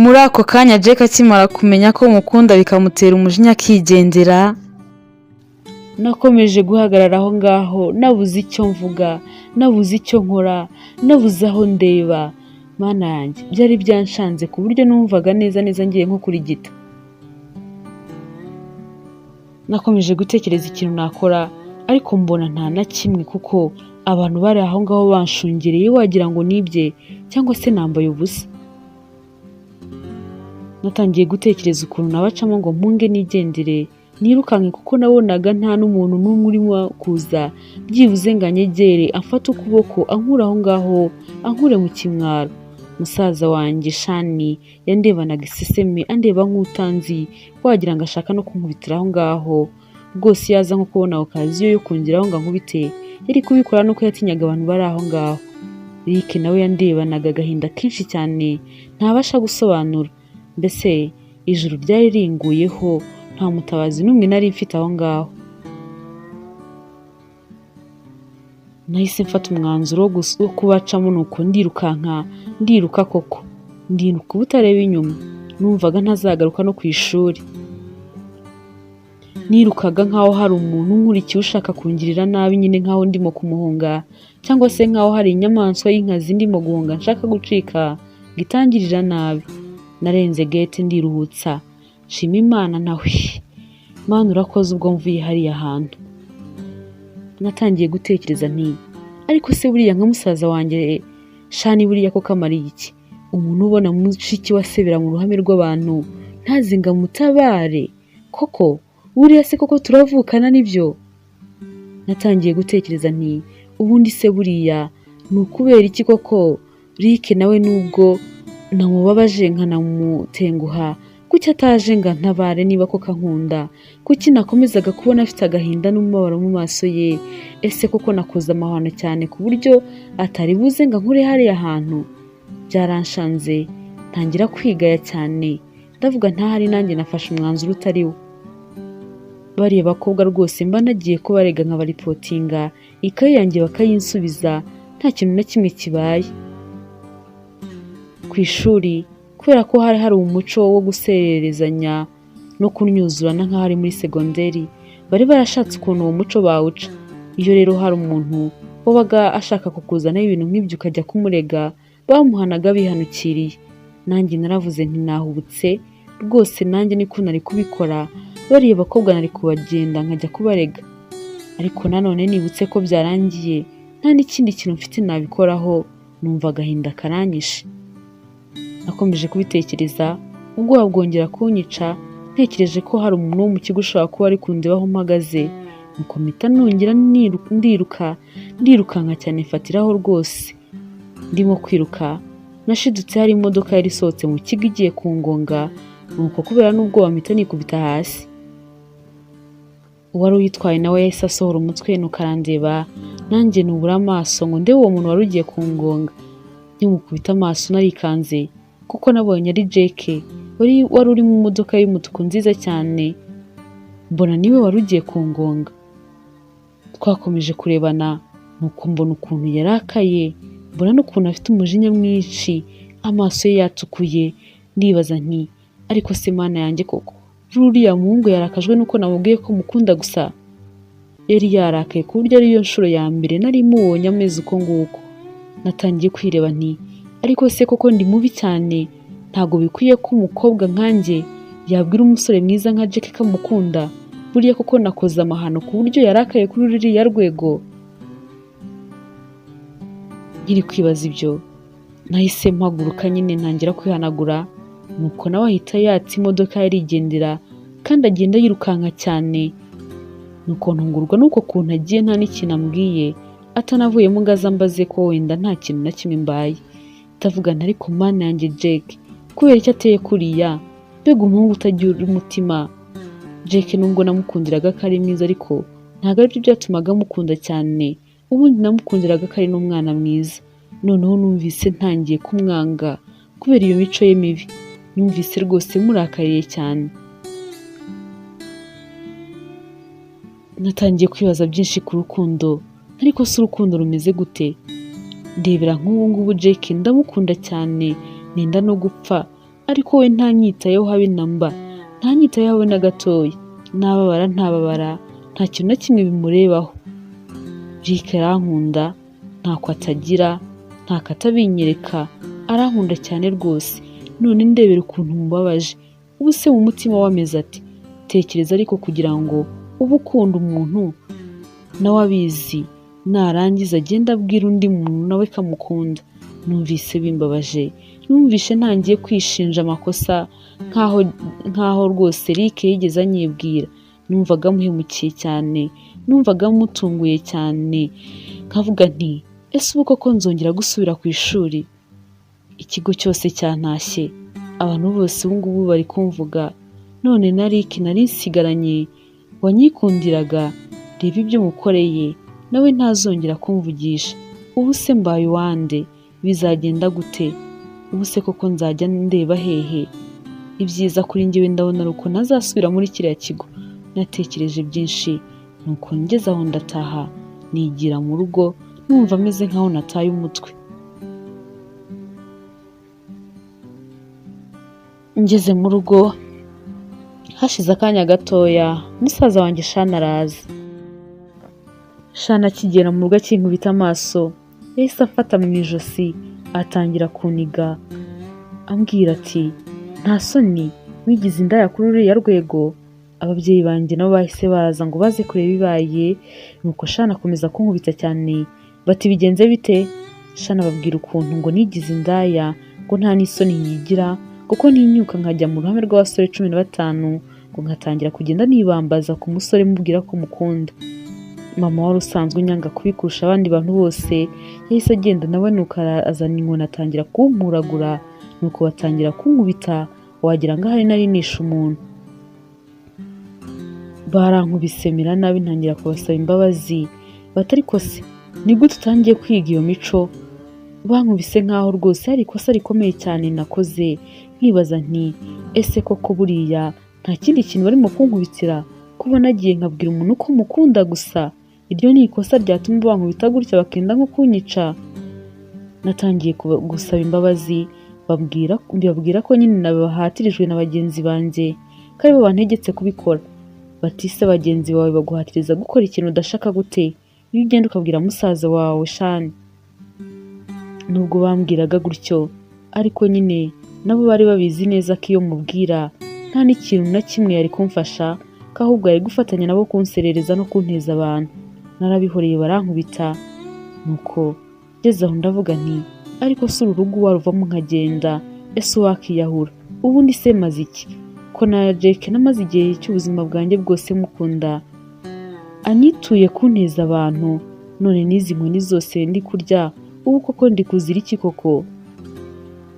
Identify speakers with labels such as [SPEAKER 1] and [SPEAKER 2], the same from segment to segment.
[SPEAKER 1] Muri ako kanya Jack akimara kumenya ko mukunda bikamutera umujinya akigendera, nakomeje guhagarara aho ngaho nabuze icyo mvuga, nabuze icyo nkora, nabuze aho ndeba. Mana yanjye, byari byanshanze ku buryo numvaga neza neza ngiye nko kurigita. Nakomeje gutekereza ikintu nakora, ariko mbona nta na kimwe, kuko abantu bari aho ngaho banshungereye wagira ngo nibye cyangwa se nambaye ubusa. Natangiye gutekereza ukuntu nabacamo ngo mpunge nigendere, nirukanke, kuko nabonaga nta n'umuntu n'umwe urimo kuza byibuze ngo anyegere, amfate ukuboko, ankure aho ngaho, ankure mu kimwaro. Musaza wanjye Shani yandebanaga iseseme, andeba nk'utanzi, wagira ngo ashaka no kunkubitira aho ngaho. Rwose iyo aza nko kubona occasion yo kongeraho ngo ankubite, yari kubikora, nuko yatinyaga abantu bari aho ngaho. Eric nawe yandebanaga agahinda kenshi cyane ntabasha gusobanura. Mbese ijuru ryari ringuyeho, nta mutabazi n'umwe nari mfite aho ngaho. Nahise mfata umwanzuro wo kubacamo, nuko ndirukanka, ndiruka koko, ndiruka ubutareba inyuma. Numvaga ntazagaruka no ku ishuri. Nirukaga nkaho hari umuntu unkurikiye ushaka kungirira nabi nyine, nkaho ndimo kumuhunga, cyangwa se nkaho hari inyamaswa y'inkazi ndimo guhunga nshaka gucika ngo itangirira nabi. Narenze gate ndiruhutsa, nshima Imana nawe, Mana urakoze ubwo mvuye hariya hantu. Natangiye gutekereza nti ariko se buriya nka musaza wanjye Shani buriya koko amariye iki? Umuntu ubona mushiki we asebera mu ruhame rw'abantu ntazi ngo amutabare koko, buriya se koko turavukana nibyo? Natangiye gutekereza nti ubundi se buriya ni ukubera iki koko Rick nawe nubwo namubabaje nkanamutenguha, kuki ataje ngo antabare niba koko ankunda? Kuki nakomezaga kubona afite agahinda n'umubabaro mu maso ye? Ese koko nakoze amahano cyane ku buryo atari buze ngo ankure hariya hantu? Byaranshanze, ntangira kwigaya cyane, ndavuga ntahari nanjye nafashe umwanzuro utari wo. Bariya bakobwa rwose mba nagiye kubarega nkabaripotinga, ikayi yanjye bakayinsubiza nta kintu na kimwe kibaye. Ku ishuri kubera ko hari hari umuco wo gusererezanya no kunyuzurana nk'aho ari muri segonderi, bari barashatse ukuntu uwo muco bawuca. Iyo rero hari umuntu wabaga ashaka kukuzanaho ibintu nk'ibyo ukajya kumurega, bamuhanaga bihanukiriye. Nanjye naravuze nti nahubutse rwose, nanjye niko nari kubikora, bariya bakobwa nari kubagenda nkajya kubarega. Ariko nanone nibutse ko byarangiye nta n'ikindi kintu mfite nabikoraho, numva agahinda karanyishe. Nakomeje kubitekereza, ubwoba bwongera kunyica, ntekereje ko hari umuntu wo mu kigo ushobora kuba ari kundeba aho mpagaze, nuko mpita nongera ndiruka, ndirukanka cyane mfatiraho rwose. Ndimo kwiruka nashidutse hari imodoka yari isohotse mu kigo igiye kungonga, nuko kubera n'ubwoba mpita nikubita hasi. Uwari uyitwaye nawe yahise asohora umutwe nuko arandeba, nanjye nubura amaso ngo ndebe uwo muntu wari ugiye kungonga. Nimukubita amaso narikanze, kuko nabonye ari Jack wari uri mu modoka y'umutuku nziza cyane, mbona niwe wari ugiye kungonga. Twakomeje kurebana, nuko mbona ukuntu yarakaye, mbona n'ukuntu afite umujinya mwinshi, amaso ye yatukuye. Ndibaza nti ariko se Mana yanjye koko ruriya muhungu yarakajwe nuko namubwiye ko mukunda gusa? Yari yarakaye ku buryo ariyo nshuro ya mbere nari mubonye ameze uko nguko. Natangiye kwireba nti ariko se koko ndi mubi cyane, ntabwo bikwiye ko umukobwa nkanjye yabwira umusore mwiza nka Jack ko amukunda. Buriya koko nakoze amahano ku buryo yarakaye kuri ruriya rwego? Nkiri kwibaza ibyo, nahise mpaguruka nyine ntangira kwihanagura, nuko nawe ahita yatsa imodoka yarigendera, kandi agenda yirukanka cyane. Nuko ntungurwa n'uko kuntu agiye nta n'ikintu ambwiye, atanavuyemo ngo aze ambaze ko wenda nta kintu na kimwe mbaye. Ndavuga nti ariko Mana yanjye Jack, kubera icyo ateye kuriya? Mbega umuhungu utagira umutima. Jack nubwo namukundiraga ko ari mwiza, ariko ntabwo aribyo byatumaga mukunda cyane. Ubundi namukundiraga ko ari n'umwana mwiza. Noneho numvise ntangiye kumwanga kubera iyo mico ye mibi. Numvise rwose murakariye cyane. Natangiye kwibaza byinshi ku rukundo, ariko se urukundo rumeze gute? Ndebera nk'ubu ngubu Jack ndamukunda cyane, nenda no gupfa, Ariko we ntanyitayeho habe na mba, ntanyitayeho habe na gatoya. Nababara ntababara, nta kintu na kimwe bimurebaho. Rick arankunda, ntako atagira, ntako atabinyereka, arankunda cyane rwose. None ndebera ukuntu mubabaje. Ubu se mu mutima we ameze ati, tekereza ariko kugira ngo ube ukunda umuntu nawe abizi, narangiza agenda abwira undi muntu nawe kamukunda. Numvise bimbabaje, numvise ntangiye kwishinja amakosa nkaho rwose Rick yigeze anyibwira. Numvaga muhemukiye cyane, numvaga mutunguye cyane, nkavuga nti ese ubu koko nzongera gusubira ku ishuri? Ikigo cyose cyantashye, abantu bose ubu ngubu bari kumvuga. None na Rick nari nsigaranye wanyikundiraga, reba ibyo mukoreye, nawe ntazongera kumvugisha. Ubu se mbaye uwande? Bizagenda gute? Ubu se koko nzajya ndeba hehe? Ibyiza kuri njyewe ndabona ari uko ntazasubira muri kiriya kigo. Natekereje byinshi, nuko ngeze aho ndataha, nigira mu rugo, numva ameze nkaho nataye umutwe. Ngeze mu rugo hashize akanya gatoya, musaza wanjye Shana araza. Shana akigera mu rugo akinkubita amaso, yahise afata mu ijosi atangira kuniga, ambwira ati nta soni wigize indaya kuri uriya rwego. Ababyeyi banjye nabo bahise baza ngo baze kureba ibibaye, nuko Shana akomeza kunkubita cyane, bati bigenze bite? Shana ababwira ukuntu ngo nigize indaya, ngo nta n'isoni nyigira, kuko ntinyuka nkajya mu ruhame rw'abasore 15, ngo nkatangira kugenda nibambaza ku musore mubwira ko mukunda. Mama wari usanzwe unyanga kubikurusha abandi bantu bose, yahise agenda nawe nuko azana inkoni atangira kumpuragura, nuko batangira kunkubita, wagira ngo ahari nari nishe umuntu. Barankubise mera nabi, ntangira kubasaba imbabazi, bati ariko se ni gute utangiye kwiga iyo mico? Bankubise nkaho rwose hari ikosa rikomeye cyane nakoze, nkibaza nti ese koko buriya nta kindi kintu barimo kunkubitira, kuba nagiye nkabwira umuntu ko mukunda gusa, iryo ni ikosa ryatuma bankubita gutya bakenda nko kunyica. Natangiye gusaba imbabazi, mbabwira ko nyine nabahatirijwe na bagenzi banjye, ko aribo bantegetse kubikora. Bati se bagenzi bawe baguhatiriza gukora ikintu udashaka gute? Iyo ugenda ukabwira musaza wawe Shani. Nubwo bambwiraga gutyo, ariko nyine nabo bari babizi neza ko iyo mubwira nta n'ikintu na kimwe yari kumfasha, ko ahubwo yari gufatanya nabo kunserereza no kunteza abantu. Narabihoreye barankubita, nuko ngeze aho ndavuga nti ariko si uru rugo waruvamo nkagenda, ese uwakiyahura ubundi se maze iki? Ko na Jack namaze igihe cy'ubuzima bwanjye bwose mukunda, anyituye kunteza abantu, none n'izi nkoni zose ndi kurya ubu koko ndi kuzira iki koko?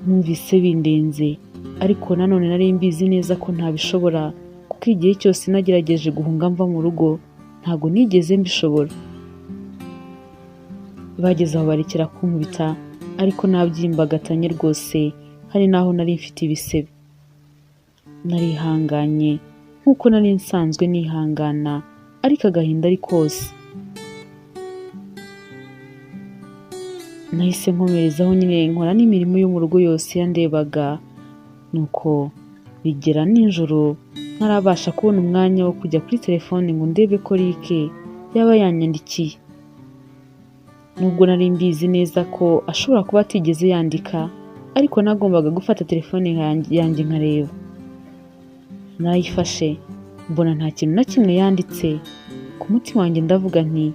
[SPEAKER 1] Numvise bindenze, ariko nanone nari mbizi neza ko ntabishobora, kuko igihe cyose nagerageje guhunga mva mu rugo ntago nigeze mbishobora. Bageze aho barekera kunkubita, ariko nabyimbagatanye rwose, hari naho nari mfite ibisebe. Narihanganye nkuko nari nsanzwe nihangana, ariko agahinda ari kose. Nahise nkomerezaho nyine nkora n'imirimo yo mu rugo yose yandebaga, nuko bigera nijoro ntarabasha kubona umwanya wo kujya kuri telefone ngo ndebe ko Rick yaba yanyandikiye. Nubwo nari mbizi neza ko ashobora kuba atigeze yandika, ariko nagombaga gufata telefone yanjye nkareba. Narayifashe mbona nta kintu na kimwe yanditse. Ku mutima wanjye ndavuga nti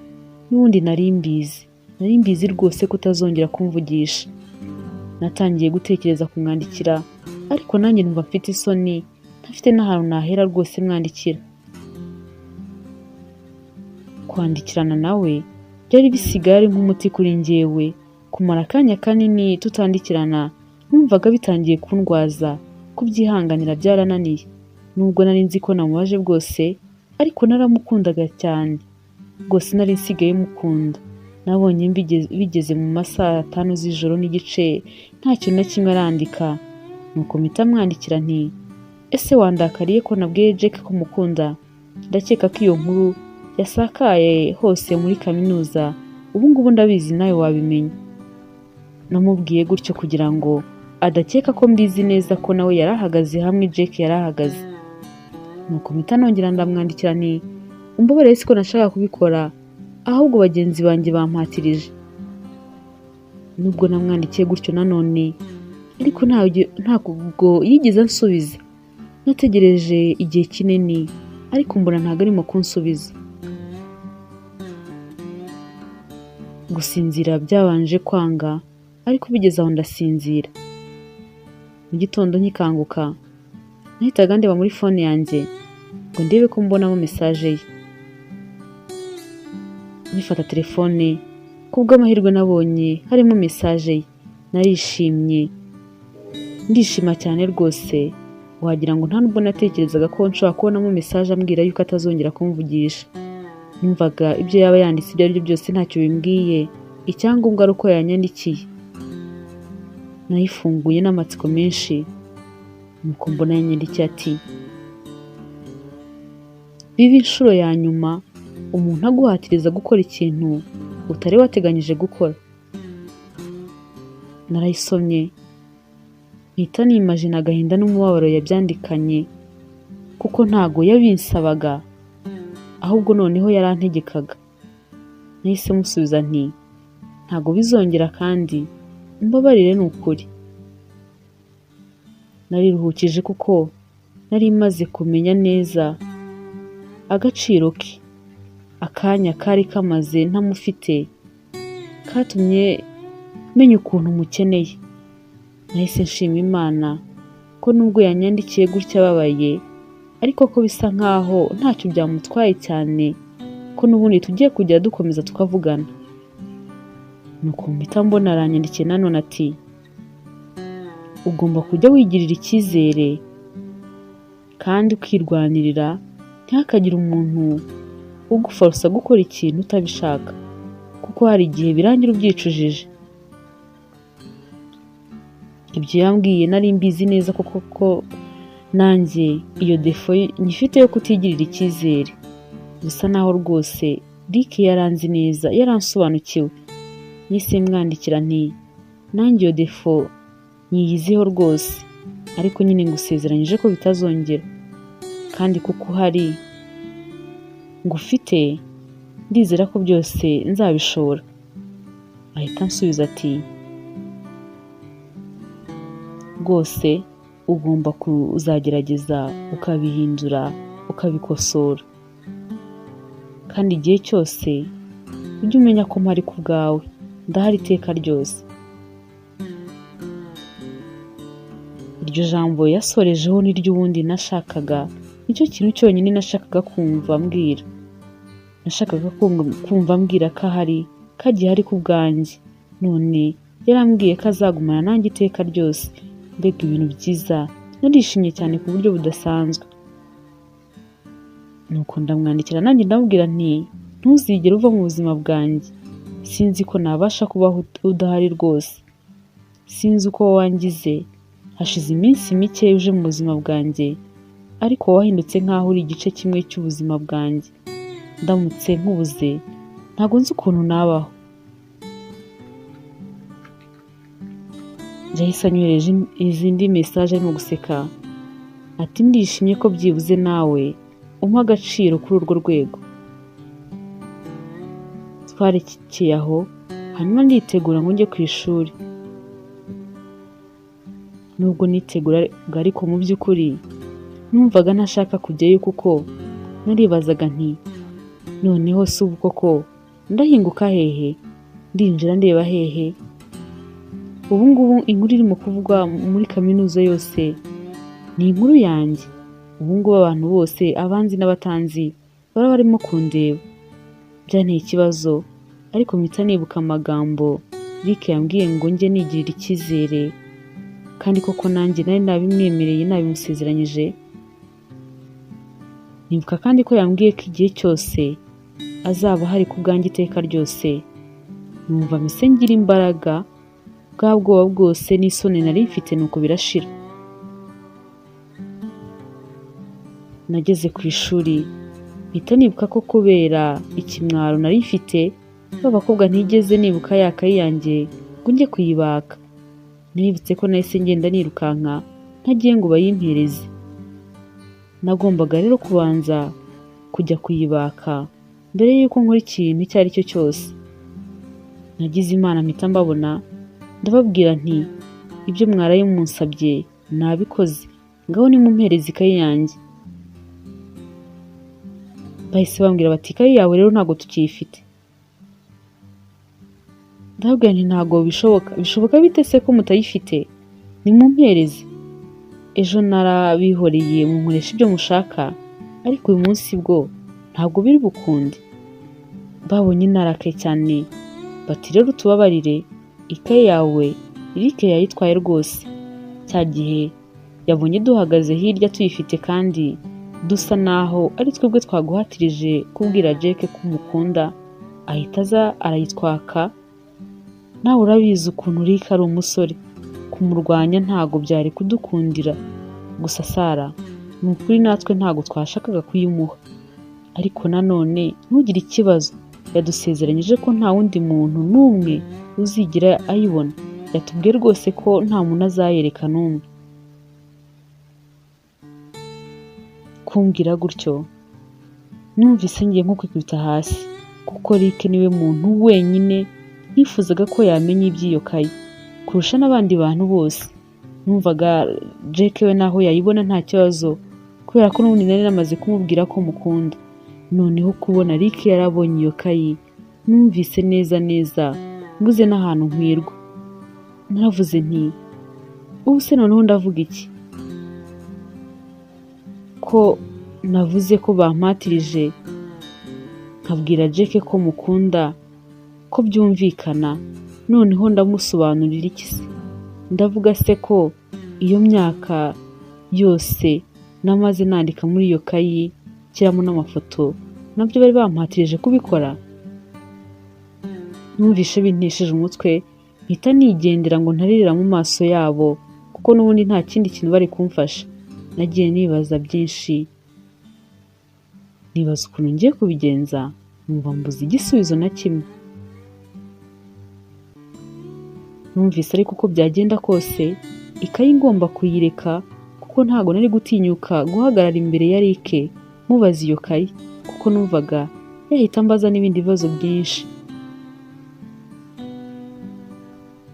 [SPEAKER 1] n'ubundi nari mbizi rwose ko utazongera kumvugisha. Natangiye gutekereza kumwandikira, ariko nanjye numva mfite isoni, ntafite n'ahantu nahera rwose mwandikira. Kwandikirana nawe byari bisigaye ari nk'umuti kuri njyewe. Kumara akanya kanini tutandikirana numvaga bitangiye kundwaza, kubyihanganira byarananiye. Nubwo nari nzi ko namubaje bwose, ariko naramukundaga cyane rwose, nari nsigaye mukunda. Nabonye bigeze mu masaha 5 z'ijoro n'igice nta kintu na kimwe arandika, nuko mpita mwandikira nti ese wandakariye ko nabwiye Jack ko mukunda? Ndakeka ko iyo nkuru yasakaye hose muri kaminuza, ubu ngubu ndabizi nawe wabimenya. Namubwiye gutyo kugira ngo adakeka ko mbizi neza ko nawe yari ahagaze hamwe Jake yari ahagaze. Nuko mpita nongera ndamwandikira nti umbabarire siko nashaka kubikora, ahubwo bagenzi banjye bampatirije. Nubwo namwandikiye gutyo nanone, ariko ntabwo yigeze ansubiza. Nategereje igihe kinini, ariko mbona ntabwo arimo kunsubiza. Gusinzira byabanje kwanga, ariko bigeze aho ndasinzira. Mu gitondo nkikanguka, nahitaga ndeba muri phone yanjye ngo ndebe ko mbonamo message ye. Nkifata telefone, kubw'amahirwe nabonye harimo message ye. Narishimye, ndishima cyane rwose, wagira ngo nta nubwo natekerezaga ko nshobora kubonamo message ambwira yuko atazongera kumvugisha. Numvaga ibyo yaba yanditse ibyo aribyo byose ntacyo bimbwiye, icyangombwa ari uko yanyandikiye. Nayifunguye n'amatsiko menshi, nuko mbona yanyandikiye ati biba inshuro ya nyuma umuntu aguhatiriza gukora ikintu utari wateganyije gukora. Narayisomye mpita nimajina agahinda n'umubabaro yabyandikanye, kuko ntago yabinsabaga, ahubwo noneho yarantegekaga. Nahise musubiza nti ntago bizongera kandi umbabarire ni ukuri. Nariruhukije kuko nari maze kumenya neza agaciro ke. Akanya kari kamaze ntamufite katumye menya ukuntu mukeneye. Nahise nshima Imana ko nubwo yanyandikiye gutya ababaye, ariko ko bisa nkaho ntacyo byamutwaye cyane, ko n'ubundi tugiye kujya dukomeza tukavugana. Nuko mpita mbona aranyandikiye nanone ati ugomba kujya wigirira icyizere kandi ukirwanirira, ntihakagire umuntu uguforsa gukora ikintu utabishaka, kuko hari igihe birangira ubyicujije. Ibyo yambwiye nari mbizi neza koko ko nanjye iyo defo nyifite yo kutigirira icyizere. Bisa naho rwose Rick yaranzi neza, yaransobanukiwe. Nahise mwandikira nti nanjye iyo defo nyiyiziho rwose, ariko nyine ngusezeranyije ko bitazongera, kandi kuko uhari ngufite ndizera ko byose nzabishobora. Ahita ansubiza ati rwose ugomba kuzagerageza ukabihindura ukabikosora, kandi igihe cyose ujye umenya ko mpari ku bwawe, ndahari iteka ryose. Iryo jambo yasorejeho ni ry'ubundi nashakaga, nicyo kintu cyonyine nashakaga kumva mbwira. Nashakaga kumva mbwira ko ahari, ko agihari ku bwanjye. None yarambwiye ko azagumana nanjye iteka ryose. Mbega ibintu byiza, narishimye cyane ku buryo budasanzwe. Nuko ndamwandikira nanjye ndamubwira nti ntuzigere uva mu buzima bwanjye, sinzi ko nabasha kubaho udahari rwose, sinzi uko wangize. Hashize iminsi mike uje mu buzima bwanjye, ariko wahindutse nkaho uri igice kimwe cy'ubuzima bwanjye. Ndamutse nkubuze ntabwo nzi ukuntu nabaho. Yahise anyohereje izindi message arimo guseka ati ndishimye ko byibuze nawe umpa agaciro kuri urwo rwego. Twarekeye aho, hanyuma nditegura ngo njye ku ishuri. Nubwo niteguraga ariko mu by'ukuri numvaga ntashaka kujyayo, kuko naribazaga nti noneho si ubu koko ndahinguka hehe, ndinjira ndeba hehe? Ubu ngubu inkuru irimo kuvugwa muri kaminuza yose ni inkuru yanjye. Ubu ngubu abantu bose, abanzi n'abatanzi, baba barimo kundeba. Byanteye ikibazo, ariko mpita nibuka amagambo Rick yambwiye ngo njye nigirira icyizere, kandi koko nanjye nari nabimwemereye, nabimusezeranyije. Nibuka kandi ko yambwiye ko igihe cyose azaba ahari ku bwanjye iteka ryose. Numva mpise ngira imbaraga, bwa bwoba bwose n'isoni nari mfite nuko birashira. Nageze ku ishuri mpita nibuka ko kubera ikimwaro nari mfite, ba bakobwa ntigeze nibuka ya kayi yanjye ngo njye kuyibaka. Nibutse ko nahise ngenda nirukanka ntagiye ngo bayimpereze. Nagombaga rero kubanza kujya kuyibaka mbere y'uko nkora ikintu icyo ari cyo cyose. Nagize Imana mpita mbabona, ndababwira nti ibyo mwaraye munsabye nabikoze, ngaho nimumpereze ikayi yanjye. Bahise bambwira bati ikayi yawe rero ntabwo tukiyifite. Ndababwira nti ntabwo bishoboka. Bishoboka bite se ko mutayifite? Nimumpereze. Ejo narabihoreye munkoresha ibyo mushaka, ariko uyu munsi bwo ntabwo biri bukunde. Babonye narakaye cyane bati rero tubabarire, ikayi yawe Eric yayitwaye rwose. Cya gihe yabonye duhagaze hirya tuyifite kandi dusa naho ari twebwe twaguhatirije kubwira Jack ko umukunda, ahita aza arayitwaka. Nawe urabizi ukuntu Rick ari umusore, kumurwanya ntago byari kudukundira. Gusa Sara, ni ukuri natwe ntago twashakaga kuyimuha, ariko nanone ntugire ikibazo, yadusezeranyije ko nta wundi muntu n'umwe uzigira ayibona. Yatubwiye rwose ko nta muntu azayereka n'umwe. Kumbwira gutyo numvise ngiye nko kwikubita hasi, kuko Rick niwe muntu wenyine nifuzaga ko yamenya iby'iyo kayi kurusha n'abandi bantu bose. Numvaga Jack we naho yayibona nta kibazo, kubera ko n'ubundi nari namaze kumubwira ko mukunda. Noneho kubona Rick yarabonye iyo kayi, numvise neza neza mbuze n'ahantu nkwirwa. Naravuze nti ubu se noneho ndavuga iki? Ko navuze ko bampatirije nkabwira Jack ko mukunda, ko byumvikana, noneho ndamusobanurira iki se? Ndavuga se ko iyo myaka yose namaze nandika muri iyo kayi nshyiramo n'amafoto nabyo bari bampatirije kubikora? Numvishe bintesheje umutwe, mpita nigendera ngo ntaririra mu maso yabo, kuko n'ubundi nta kindi kintu bari kumfasha. Nagiye nibaza byinshi, nibaza ukuntu ngiye kubigenza, numva mbuze igisubizo na kimwe. Numvise ariko uko byagenda kose ikayi ngomba kuyireka, kuko ntago nari gutinyuka guhagarara imbere ya Rick mubaza iyo kayi, kuko numvaga yahita ambaza n'ibindi bibazo byinshi.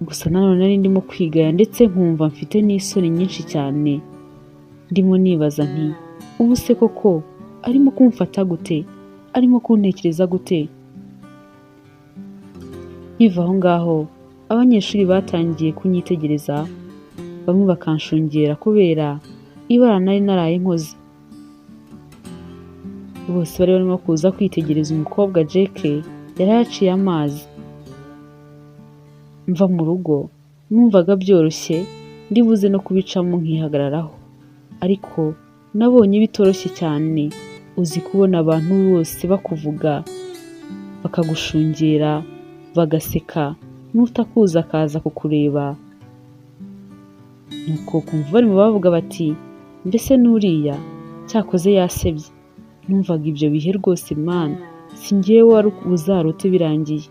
[SPEAKER 1] Gusa nanone nari ndimo kwigaya ndetse nkumva mfite n'isoni nyinshi cyane. Ndimo nibaza nti ubu se koko arimo kumfata gute? Arimo kuntekereza gute? Nkiva aho ngaho abanyeshuri batangiye kunyitegereza, bamwe bakanshungera kubera ibara nari naraye nkoze. Bose bari barimo kuza kwitegereza umukobwa Jack yari yaciye amazi. Mva mu rugo numvaga byoroshye, ndibuze no kubicamo nkihagararaho, ariko nabonye bitoroshye cyane. Uzi kubona abantu bose bakuvuga, bakagushungera, bagaseka, n'utakuza akaza kukureba. Nuko kumva barimo bavuga bati mbese n'uriya cyakoze yasebye. Numvaga ibyo bihe rwose Mana, si njyewe wari buzarote birangiye.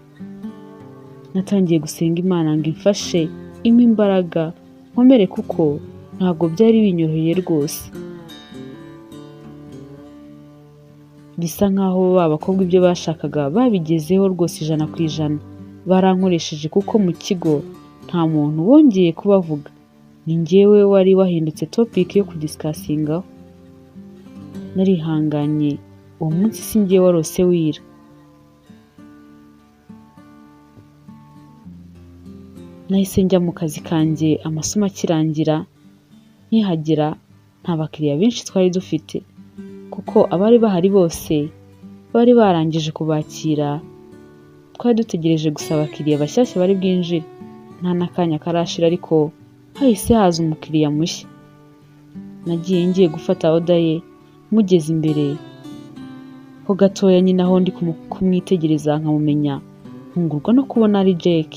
[SPEAKER 1] Natangiye gusenga Imana ngo imfashe, impe imbaraga nkomere, kuko ntabwo byari binyoroheye rwose. Bisa nkaho ba bakobwa ibyo bashakaga babigezeho rwose 100%. Barankoresheje kuko mu kigo nta muntu wongeye kubavuga. Ni njyewe wari wahindutse topic yo kudiscussingaho. Narihanganye, uwo munsi si njyewe warose wira. Nahise njya mu kazi kanjye amasomo akirangira. Nkihagera nta bakiriya benshi twari dufite, kuko abari bahari bose bari barangije kubakira. Twari dutegereje gusa abakiriya bashyashya bari bwinjire. Nta n'akanya karashira ariko hahise haza umukiriya mushya. Nagiye ngiye gufata oda ye, mugeze imbere ho gatoya nyine aho ndi kumwitegereza nkamumenya, ntungurwa no kubona ari Jack.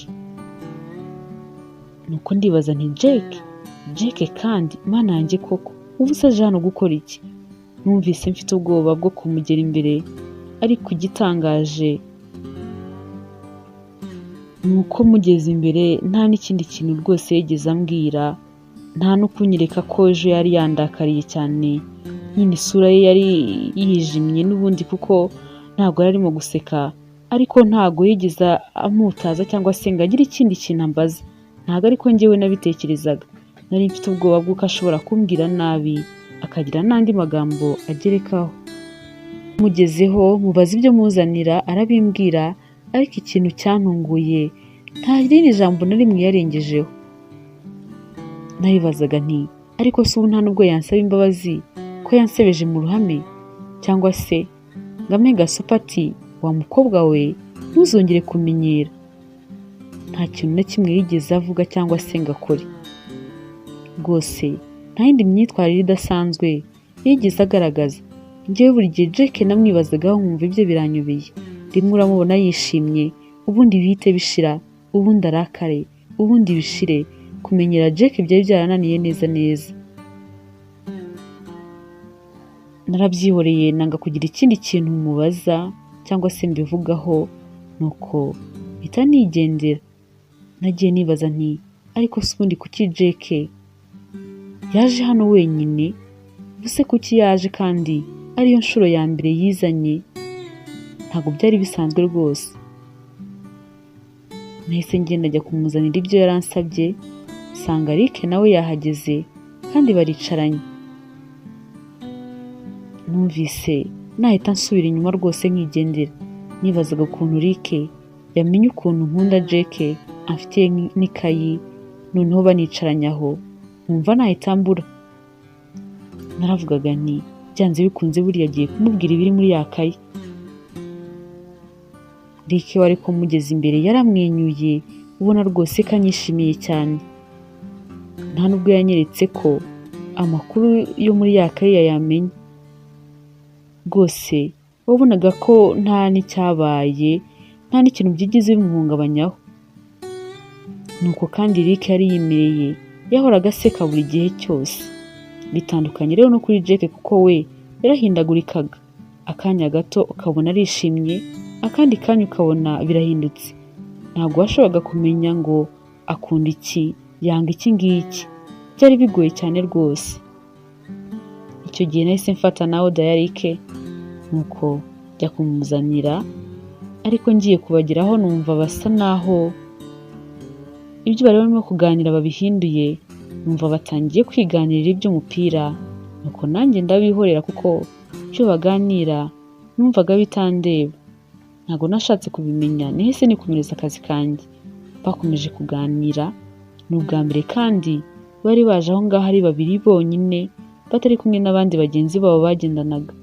[SPEAKER 1] Nuko ndibaza nti Jack, Jack kandi Mana yanjye koko ubu se aje hano gukora iki? Numvise mfite ubwoba bwo kumugera imbere, ariko igitangaje Nuko mugeze imbere nta n'ikindi kintu rwose yigeze ambwira, nta no kunyereka ko ejo yari yandakariye cyane. Nyine isura ye yari yijimye n'ubundi kuko ntabwo yari arimo guseka, ariko ntabwo yigeze amutaza cyangwa se ngo agire ikindi kintu ambaza. Ntabwo ariko njyewe nabitekerezaga, nari mfite ubwoba bw'uko ashobora kumbwira nabi akagira n'andi magambo agerekaho. Mugezeho mubaza ibyo muzanira arabimbwira, ariko ikintu cyantunguye nta rindi jambo na rimwe yarengejeho. Naribazaga nti ariko se ubu nta nubwo yansaba imbabazi ko yansebeje mu ruhame, cyangwa se ngo ampe gasopo ati wa mukobwa we ntuzongere kumenyera. Nta kintu na kimwe yigeze avuga cyangwa se ngo akore. Rwose nta yindi myitwarire idasanzwe yigeze agaragaza. Njyewe buri gihe Jack namwibazagaho nkumva ibye biranyobeye. Rimwe uramubona yishimye, ubundi bihite bishira, ubundi arakare, ubundi bishire. Kumenyera Jack byari byarananiye neza neza. Narabyihoreye nanga kugira ikindi kintu mubaza cyangwa se mbivugaho, nuko mpita nigendera. Nagiye nibaza nti ariko se ubundi kuki Jack yaje hano wenyine? Ubuse kuki yaje kandi ariyo nshuro ya mbere yizanye? Ntabwo byari bisanzwe rwose. Nahise ngenda njya kumuzanira ibyo yaransabye, nsanga Rick nawe yahageze kandi baricaranye. Numvise nahita nsubira inyuma rwose nkigendera. Nibazaga ukuntu Rick yamenye ukuntu nkunda Jack amfitiye n'ikayi, noneho banicaranye aho nkumva nahita mbura. Naravugaga nti byanze bikunze buriya agiye kumubwira ibiri muri ya kayi. Rick wari kumugeza imbere yaramwenyuye, ubona rwose ko anyishimiye cyane. Nta nubwo yanyeretse ko amakuru yo muri ya kayi yayamenye. Rwose wabonaga ko nta n'icyabaye, nta n'ikintu byigeze bimuhungabanyaho. Nuko kandi Rick yari yimereye, yahoraga aseka buri gihe cyose. Bitandukanye rero no kuri Jack kuko we yarahindagurikaga. Akanya gato ukabona arishimye, akandi kanya ukabona birahindutse. Ntabwo washoboraga kumenya ngo akunda iki, yanga iki ngiki. Byari bigoye cyane rwose. Icyo gihe nahise mfata nawe ya Rick, nuko njya kumuzanira, ariko ngiye kubageraho numva basa naho ibyo bari barimo kuganira babihinduye, numva batangiye kwiganirira iby'umupira, nuko nanjye ndabihorera kuko ibyo baganira numvaga bitandeba. Ntabwo nashatse kubimenya, nahise nikomereza akazi kanjye. Bakomeje kuganira, ni ubwa mbere kandi bari baje aho ngaho ari babiri bonyine, batari kumwe n'abandi bagenzi babo bagendanaga.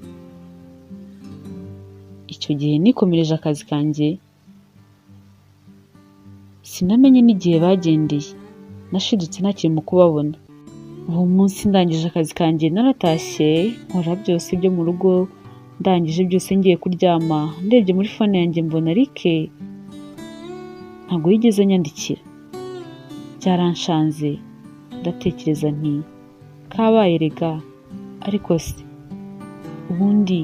[SPEAKER 1] Icyo gihe nikomereje akazi kanjye, sinamenye n'igihe bagendeye. Nashidutse ntakiri mu kubabona. Uwo munsi ndangije akazi kanjye naratashye, nkora byose byo mu rugo, ndangije byose ngiye kuryama, ndebye muri phone yanjye mbona Rick ntabwo yigeze anyandikira. Byaranshanze, ndatekereza nti kabaye rega, ariko se ubundi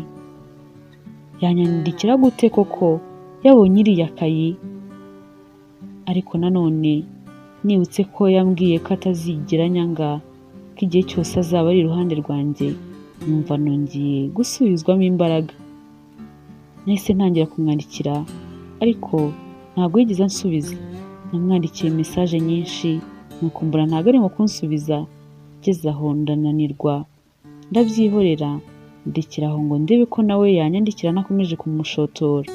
[SPEAKER 1] yanyandikira gute koko yabonye iriya kayi? Ariko nanone nibutse ko yambwiye ko atazigera anyanga, ko igihe cyose azaba ari iruhande rwanjye, numva nongeye gusubizwamo imbaraga. Nahise ntangira kumwandikira, ariko ntabwo yigeze ansubiza. Namwandikiye message nyinshi, nuko mbona ntabwo arimo kunsubiza. Ngeze aho ndananirwa, ndabyihorera, ndekera aho ngo ndebe ko nawe yanyandikira nakomeje kumushotora.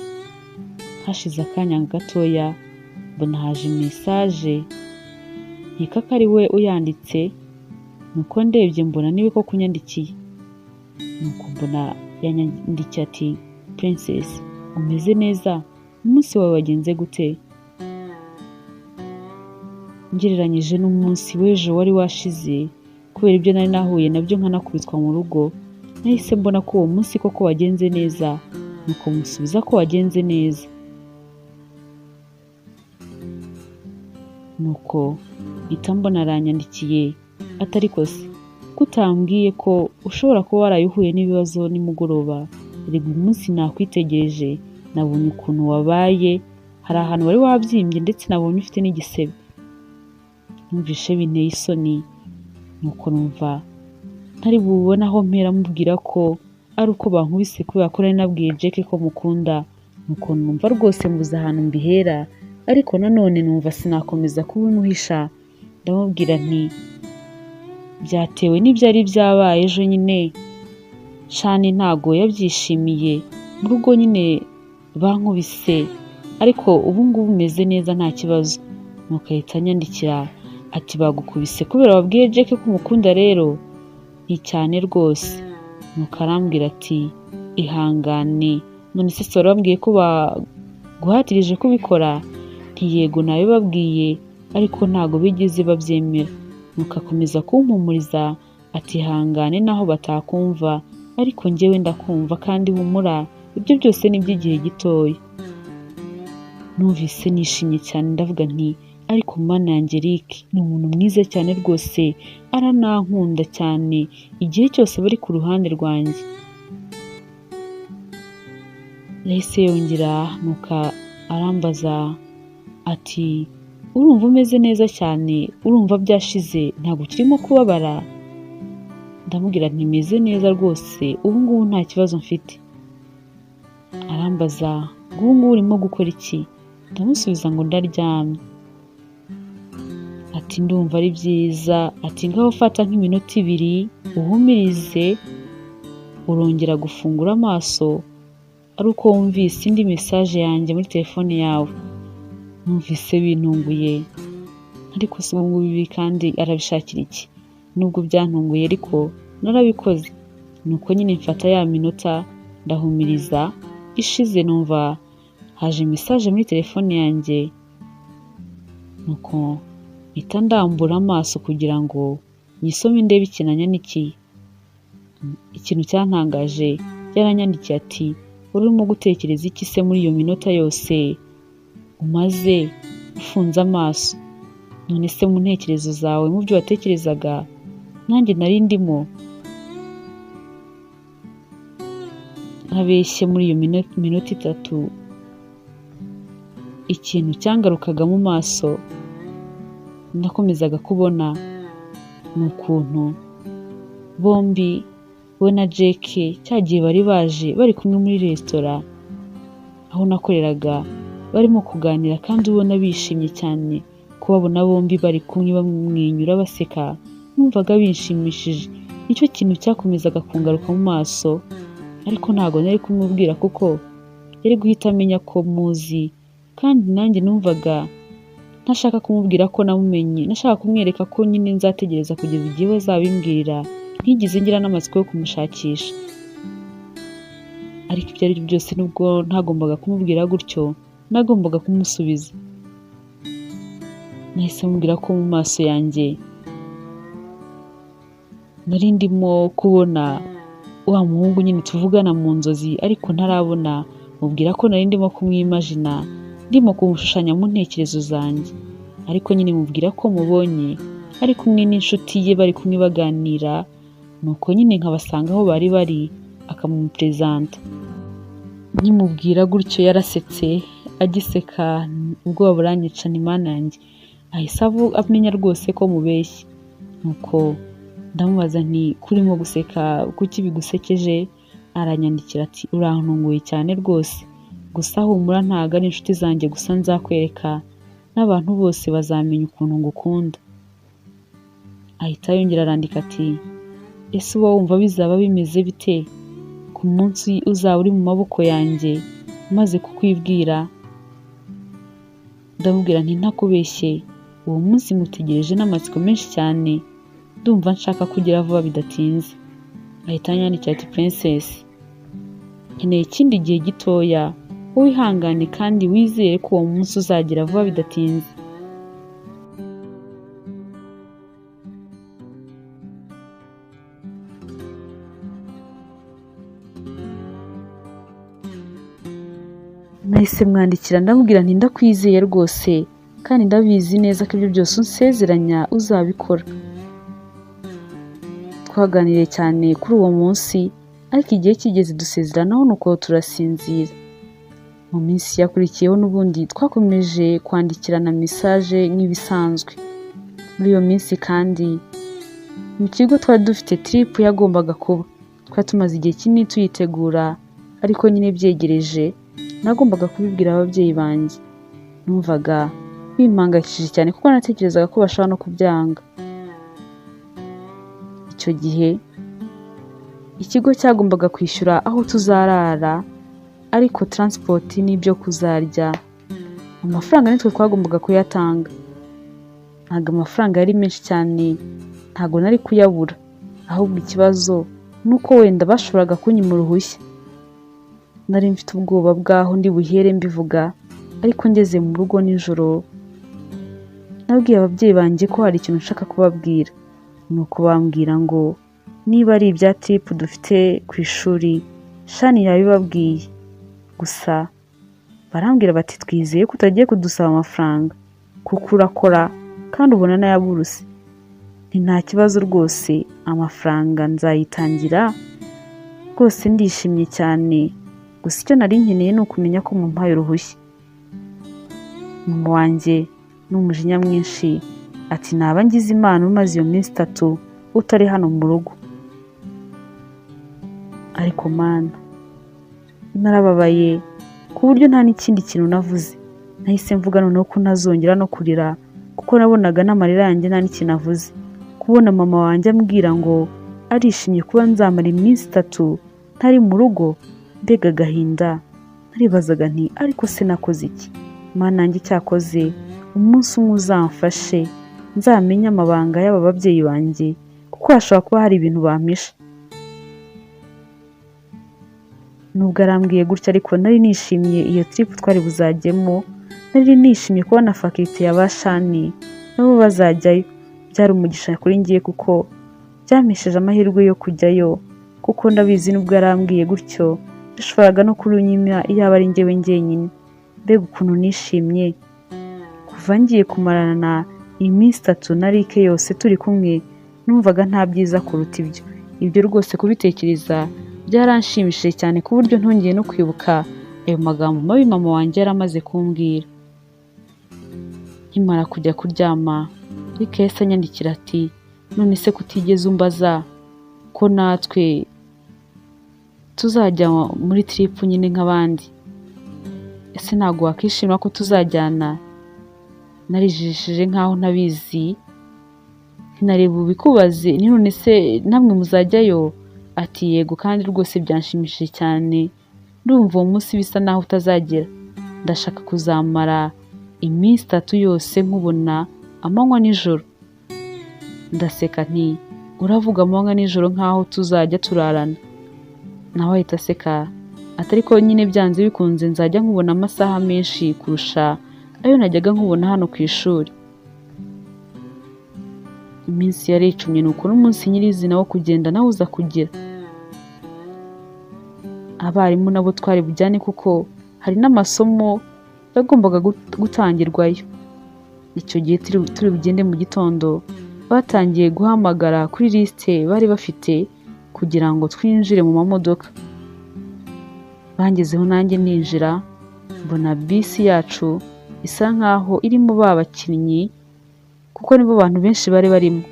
[SPEAKER 1] Hashize akanya gatoya mbona haje message, nkeka ko ari we uyanditse, nuko ndebye mbona niwe koko unyandikiye. Nuko mbona yanyandikiye ati Princess, umeze neza? Umunsi wawe wagenze gute? Ngereranyije n'umunsi w'ejo wari washize, kubera ibyo nari nahuye nabyo nkanakubitwa mu rugo, nahise mbona ko uwo munsi koko wagenze neza, nuko musubiza ko wagenze neza. Nuko mpita mbona aranyandikiye atari ko se ko utambwiye ko ushobora kuba waraye uhuye n'ibibazo nimugoroba, erega uyu munsi nakwitegereje, nabonye ukuntu wabaye, Hari ahantu wari wabyimbye ndetse nabonye ufite n'igisebe. Numvishe binteye isoni, nuko numva ntari bubone aho mpera mubwira ko ari uko bankubise kubera ko nari nabwiye Jack ko mukunda. Nuko numva rwose mbuze ahantu mbihera, ariko nanone numva sinakomeza kubimuhisha. Ndamubwira nti byatewe n'ibyari byabaye ejo nyine, Shani ntago yabyishimiye, mu rugo nyine bankubise, ariko ubu ngubu meze neza nta kibazo. Nuko ahita anyandikira ati bagukubise kubera wabwiye Jack ko umukunda rero? Ni cyane rwose. Nuko arambwira ati ihangane, none se wari wambwiye ko baguhatirije kubikora? Nti yego nabibabwiye, ariko ntago bigeze babyemera. Nuko akomeza kumpumuriza ati ihangane naho batakumva, ariko njyewe ndakumva kandi humura, ibyo byose ni iby'igihe gitoya. Numvise nishimye cyane, ndavuga nti ariko Mana yanjye Eric ni umuntu mwiza cyane rwose, aranankunda cyane igihe cyose bari ku ruhande rwanjye. Yahise yongera nuko arambaza ati urumva umeze neza cyane, urumva byashize, ntabwo ukirimo kubabara? Ndamubwira nti meze neza rwose, ubu ngubu nta kibazo mfite. Arambaza ngo ubu ngubu urimo gukora iki? Ndamusubiza ngo ndaryamye. Ati ndumva ari byiza, ati ngaho fata nk'iminota ibiri uhumirize, urongera gufungura amaso ari uko wumvise indi message yanjye muri telefone yawe. Numvise bintunguye, ariko si ubu ngubu ibi kandi arabishakira iki? Nubwo byantunguye ariko narabikoze. Nuko nyine mfata ya minota ndahumiriza, ishize numva haje message muri telefone yanjye, nuko mpita ndambura amaso kugira ngo nyisome ndebe ikintu anyandikiye. Ikintu cyantangaje, yaranyandikiye ati urimo gutekereza iki se muri iyo minota yose umaze ufunze amaso? None se mu ntekerezo zawe, mu byo watekerezaga, nanjye nari ndimo? Ntabeshye muri iyo minota itatu, ikintu cyangarukaga mu maso nakomezaga kubona ni ukuntu bombi we na Jack cya gihe bari baje bari kumwe muri resitora aho nakoreraga, barimo kuganira kandi ubona bishimye cyane. Kubabona bombi bari kumwe bamwenyura baseka, numvaga binshimishije. Nicyo kintu cyakomezaga kungaruka mu maso, ariko ntago nari kumubwira kuko yari guhita amenya ko muzi, kandi nanjye numvaga ntashaka kumubwira ko namumenye, nashaka kumwereka ko nyine nzategereza kugeza igihe we azabimbwirira. Ntigeze ngira n'amatsiko yo kumushakisha. Ariko ibyo ari byo byose, nubwo ntagombaga kumubwira gutyo, nagombaga kumusubiza. Nahise mubwira ko mu maso yanjye nari ndimo kubona wa muhungu nyine tuvugana mu nzozi, ariko ntarabona. Mubwira ko nari ndimo kumwimajina, ndimo kumushushanya mu ntekerezo zanjye, ariko nyine mubwira ko mubonye ari kumwe n'inshuti ye, bari kumwe baganira. Nuko nyine nkabasanga aho bari bari, akamuperezanta. Nkimubwira gutyo yarasetse, agiseka ubwoba buranyica, ni Mana yanjye. Ahise amenya rwose ko mubeshye. Nuko ndamubaza nti kurimo guseka kuki bigusekeje? Aranyandikira ati urantunguye cyane rwose, gusa humura ntago ari inshuti zanjye gusa nzakwereka, n'abantu bose bazamenya ukuntu ngukunda. Ahita yongera arandika ati ese uba wumva bizaba bimeze bite ku munsi uzaba uri mu maboko yanjye maze kukwibwira? Ndamubwira nti ntakubeshye, uwo munsi ngutegereje n'amatsiko menshi cyane, ndumva nshaka kugera vuba bidatinze. Ahita anyandikira ati princess, nkeneye ikindi gihe gitoya, wowe ihangane kandi wizere ko uwo munsi uzagera vuba bidatinze. Nahise mwandikira ndamubwira nti ndakwizeye rwose, kandi ndabizi neza ko ibyo byose unsezeranya uzabikora. Twaganiriye cyane kuri uwo munsi, ariko igihe kigeze dusezeranaho nuko turasinzira. Mu minsi yakurikiyeho n'ubundi twakomeje kwandikirana message nk'ibisanzwe. Muri iyo minsi kandi mu kigo twari dufite trip yagombaga kuba, twari tumaze igihe kinini tuyitegura, ariko nyine byegereje nagombaga kubibwira ababyeyi banjye. Numvaga bimpangayikishije cyane kuko natekerezaga ko bashobora no kubyanga. Icyo gihe ikigo cyagombaga kwishyura aho tuzarara, ariko transport n'ibyo kuzarya amafaranga nitwe twagombaga kuyatanga. Ntabwo amafaranga yari menshi cyane, ntabwo nari kuyabura, ahubwo ikibazo ni uko wenda bashoboraga kunyima uruhushya. Nari mfite ubwoba bw'aho ndi buhere mbivuga, ariko ngeze mu rugo nijoro nabwiye ababyeyi banjye ko hari ikintu nshaka kubabwira. Nuko bambwira ngo niba ari ibya trip dufite ku ishuri, Shani yabibabwiye. Gusa barambwira bati twizeye ko utagiye kudusaba amafaranga kuko urakora kandi ubona n'ayaburuse. Nti nta kibazo rwose, amafaranga nzayitangira rwose, ndishimye cyane. Gusa icyo nari nkeneye ni ukumenya ko mumpaye uruhushya. Mama wanjye n'umujinya mwinshi ati naba ngize Imana umaze iyo minsi 3 utari hano mu rugo. Ariko Mana, narababaye ku buryo nta n'ikindi kintu navuze. Nahise mvuga noneho ko ntazongera no kurira, kuko nabonaga n'amarira yanjye nta n'ikintu avuze. Kubona mama wanjye ambwira ngo arishimye kuba nzamara iminsi 3 ntari mu rugo, mbega agahinda. Naribazaga nti ariko se nakoze iki? Mana yanjye, cyakoze umunsi umwe uzamfashe nzamenye amabanga y'aba babyeyi banjye, kuko hashobora kuba hari ibintu bampisha. Nubwo arambwiye gutya ariko nari nishimiye iyo trip twari buzajyemo, nari nishimiye kubona faculté ya ba Shani nabo bazajyayo. Byari umugisha kuri ngiye kuko byampesheje amahirwe yo kujyayo, kuko ndabizi nubwo yarambwiye gutyo yashoboraga no kurunyima iyaba ari njyewe njyenyine. Mbega ukuntu nishimye kuva ngiye kumarana iminsi 3 na Rick yose turi kumwe, numvaga nta byiza kuruta ibyo. Ibyo rwose kubitekereza byaranshimishije cyane ku buryo ntongeye no kwibuka ayo magambo mabi mama wanjye yari amaze kumbwira. Nkimara kujya kuryama, Rick yahise anyandikira ati none se kutigeze umbaza ko natwe tuzajya muri trip nyine nk'abandi, ese ntabwo wakishimira ko tuzajyana? Narijijishije nkaho ntabizi, ntinareba ubikubaze, ni none se namwe muzajyayo? Ati yego, kandi rwose byanshimishije cyane, ndumva uwo munsi bisa naho utazagera. Ndashaka kuzamara iminsi 3 yose nkubona amanywa nijoro. Ndaseka nti uravuga amanywa nijoro nkaho tuzajya turarana. Nawe ahita aseka ati ariko nyine byanze bikunze nzajya nkubona amasaha menshi kurusha ayo najyaga nkubona hano ku ishuri. Iminsi yaricumye, nuko n'umunsi nyirizina wo kugenda nawe uza kugera. Abarimu nabo twari bujyane kuko hari n'amasomo yagombaga gutangirwayo. Icyo gihe turi bugende mu gitondo, batangiye guhamagara kuri liste bari bafite kugira ngo twinjire mu mamodoka. Bangezeho nanjye ninjira, mbona bisi yacu isa nkaho irimo ba bakinnyi kuko nibo bantu benshi bari barimo.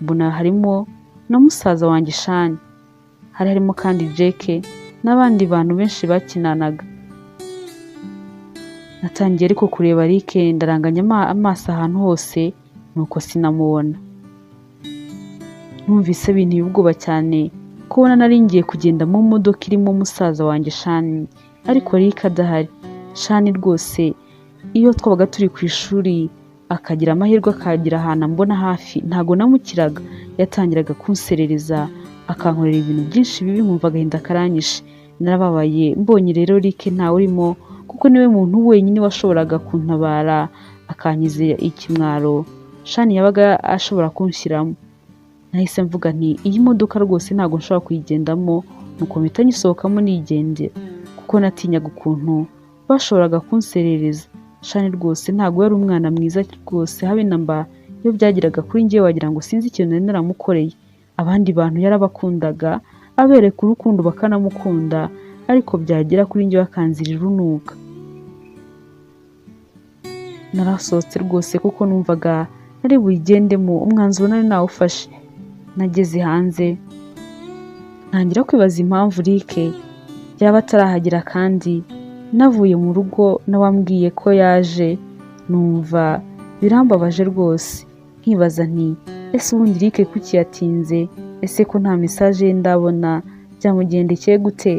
[SPEAKER 1] Mbona harimo na musaza wanjye Shani, hari harimo kandi Jake n'abandi bantu benshi bakinanaga. Natangiye ariko kureba Rick, ndaranganya amaso ahantu hose, nuko sinamubona. Numvise binteye ubwoba cyane kubona nari ngiye kugenda mu modoka irimo musaza wanjye Shani, ariko Rick adahari. Shani rwose iyo twabaga turi ku ishuri akagira amahirwe akagira ahantu ambona hafi, ntago namukiraga, yatangiraga kunserereza akankorera ibintu byinshi bibi, nkumva agahinda karanyishe. Narababaye mbonye rero Rick ntawe urimo, kuko niwe muntu wenyine washoboraga kuntabara akankiza ikimwaro Shani yabaga ashobora kunshyiramo. Nahise mvuga nti iyi modoka rwose ntago nshobora kuyigendamo, nuko mpita nyisohokamo nigendera, kuko natinyaga ukuntu bashoboraga kunserereza. Shani rwose ntago yari umwana mwiza rwose habe na mba, iyo byageraga kuri njyewe wagira ngo sinzi ikintu nari naramukoreye. Abandi bantu yarabakundaga, abereka urukundo bakanamukunda, ariko byagera kuri njyewe akanzira urunuka. Narasohotse rwose kuko numvaga nari buyigendemo, umwanzuro nari nawufashe. Nageze hanze ntangira kwibaza impamvu Rick yaba atarahagera kandi navuye mu rugo nawe ambwiye ko yaje, numva birambabaje rwose. Nkibaza nti ese ubundi Rick kuki yatinze? Ese ko nta message ye ndabona, byamugendekeye gute?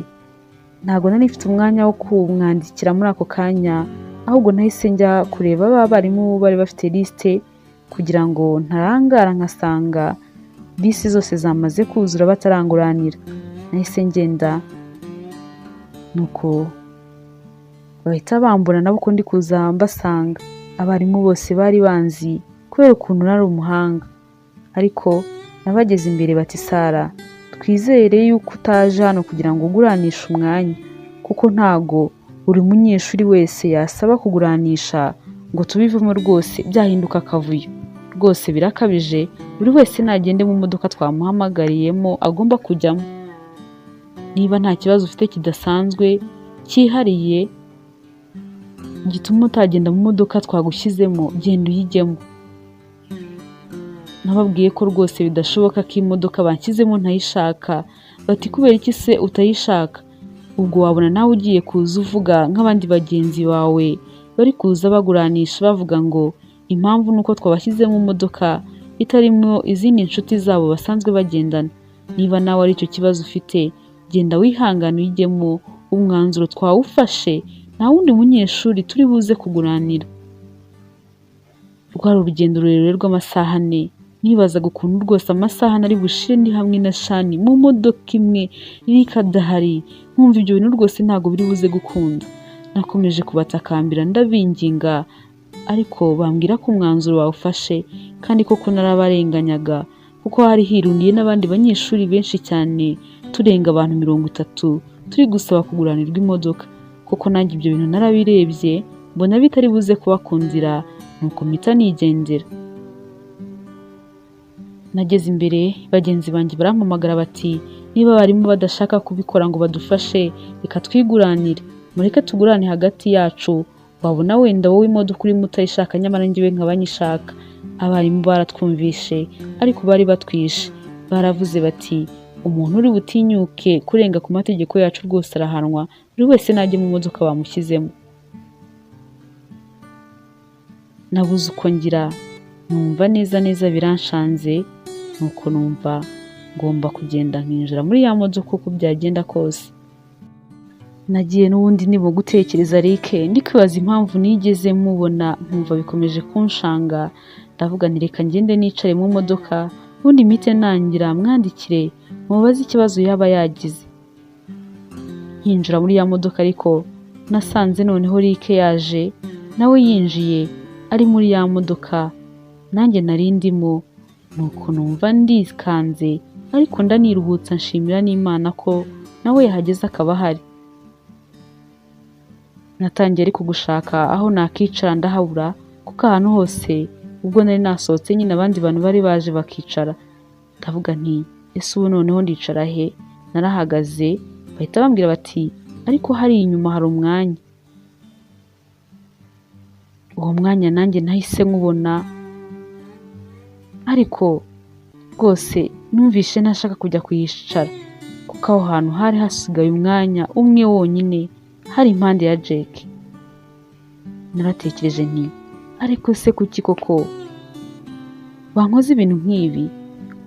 [SPEAKER 1] Ntabwo nari mfite umwanya wo kumwandikira muri ako kanya, ahubwo nahise njya kureba ba barimu bari bafite lisite kugira ngo ntarangara nkasanga bisi zose zamaze kuzura bataranguranira. Nahise ngenda, nuko bahita bambona nabo ko ndi kuza mbasanga. Abarimu bose bari banzi kubera ukuntu nari umuhanga, ariko nabageze imbere bati Sara, twizere yuko utaje hano kugira ngo uguranishe umwanya, kuko ntago buri munyeshuri wese yasaba kuguranisha ngo tubivemo rwose byahinduka akavuyo. Rwose birakabije, buri wese nagende mu modoka twamuhamagariyemo agomba kujyamo. Niba nta kibazo ufite kidasanzwe cyihariye gituma utagenda mu modoka twagushyizemo, genda uyijyemo. Nababwiye ko rwose bidashoboka ko imodoka banshyizemo ntayishaka. Bati kubera iki se utayishaka? Ubwo wabona nawe ugiye kuza uvuga nk'abandi bagenzi bawe bari kuza baguranisha bavuga ngo impamvu ni uko twabashyize mu modoka itarimo izindi nshuti zabo basanzwe bagendana. Niba nawe ari icyo kibazo ufite, genda wihangane uyijyemo, umwanzuro twawufashe, nta wundi munyeshuri turi buze kuguranira. Rwari urugendo rurerure rw'amasaha 4. Nibazaga ukuntu rwose amasaha nari bushire ndi hamwe na Shani mu modoka imwe, Rick adahari, nkumva ibyo bintu rwose ntabwo biri buze gukunda. Nakomeje kubatakambira ndabinginga, ariko bambwira ko umwanzuro bawufashe, kandi koko narabarenganyaga kuko hari hirundiye n'abandi banyeshuri benshi cyane, turenga abantu 30 turi gusaba kuguranirwa imodoka. Kuko nanjye ibyo bintu narabirebye mbona bitari buze kubakundira, nuko mpita nigendera. Nageze imbere bagenzi banjye barampamagara bati niba abarimu badashaka kubikora ngo badufashe, reka twiguranire, mureke tugurane hagati yacu, wabona wenda wowe imodoka urimo utayishaka nyamara njyewe nkaba nyishaka. Abarimu baratwumvishe ariko bari batwishe, baravuze bati umuntu uri butinyuke kurenga ku mategeko yacu rwose arahanwa, buri wese najye mu modoka bamushyizemo. Nabuze uko ngira, numva neza neza biranshanze, nuko numva ngomba kugenda nkinjira muri ya modoka uko byagenda kose. Nagiye n'ubundi ndimo gutekereza Rick, ndi kwibaza impamvu nigeze mubona, nkumva bikomeje kunshanga. Ndavuga nti reka ngende nicare mu modoka, ubundi mpite nangira mwandikire mubaze ikibazo yaba yagize. Nkinjira muri ya modoka ariko nasanze noneho Rick yaje, nawe yinjiye ari muri ya modoka nanjye nari ndimo, nuko numva ndikanze ariko ndaniruhutsa nshimira n'Imana ko nawe yahageze akaba ahari. Natangiye ariko gushaka aho nakicara ndahabura, kuko ahantu hose ubwo nari nasohotse nyine abandi bantu bari baje bakicara. Ndavuga nti ese ubu noneho ndicara he? Narahagaze bahita bambwira bati ariko hariya inyuma hari umwanya. Uwo mwanya nanjye nahise nkubona, ariko rwose numvishe ntashaka kujya kuyicara, kuko aho hantu hari hasigaye umwanya umwe wonyine, hari impande ya Jack. Naratekereje nti ariko se kuki koko bankoze ibintu nk'ibi?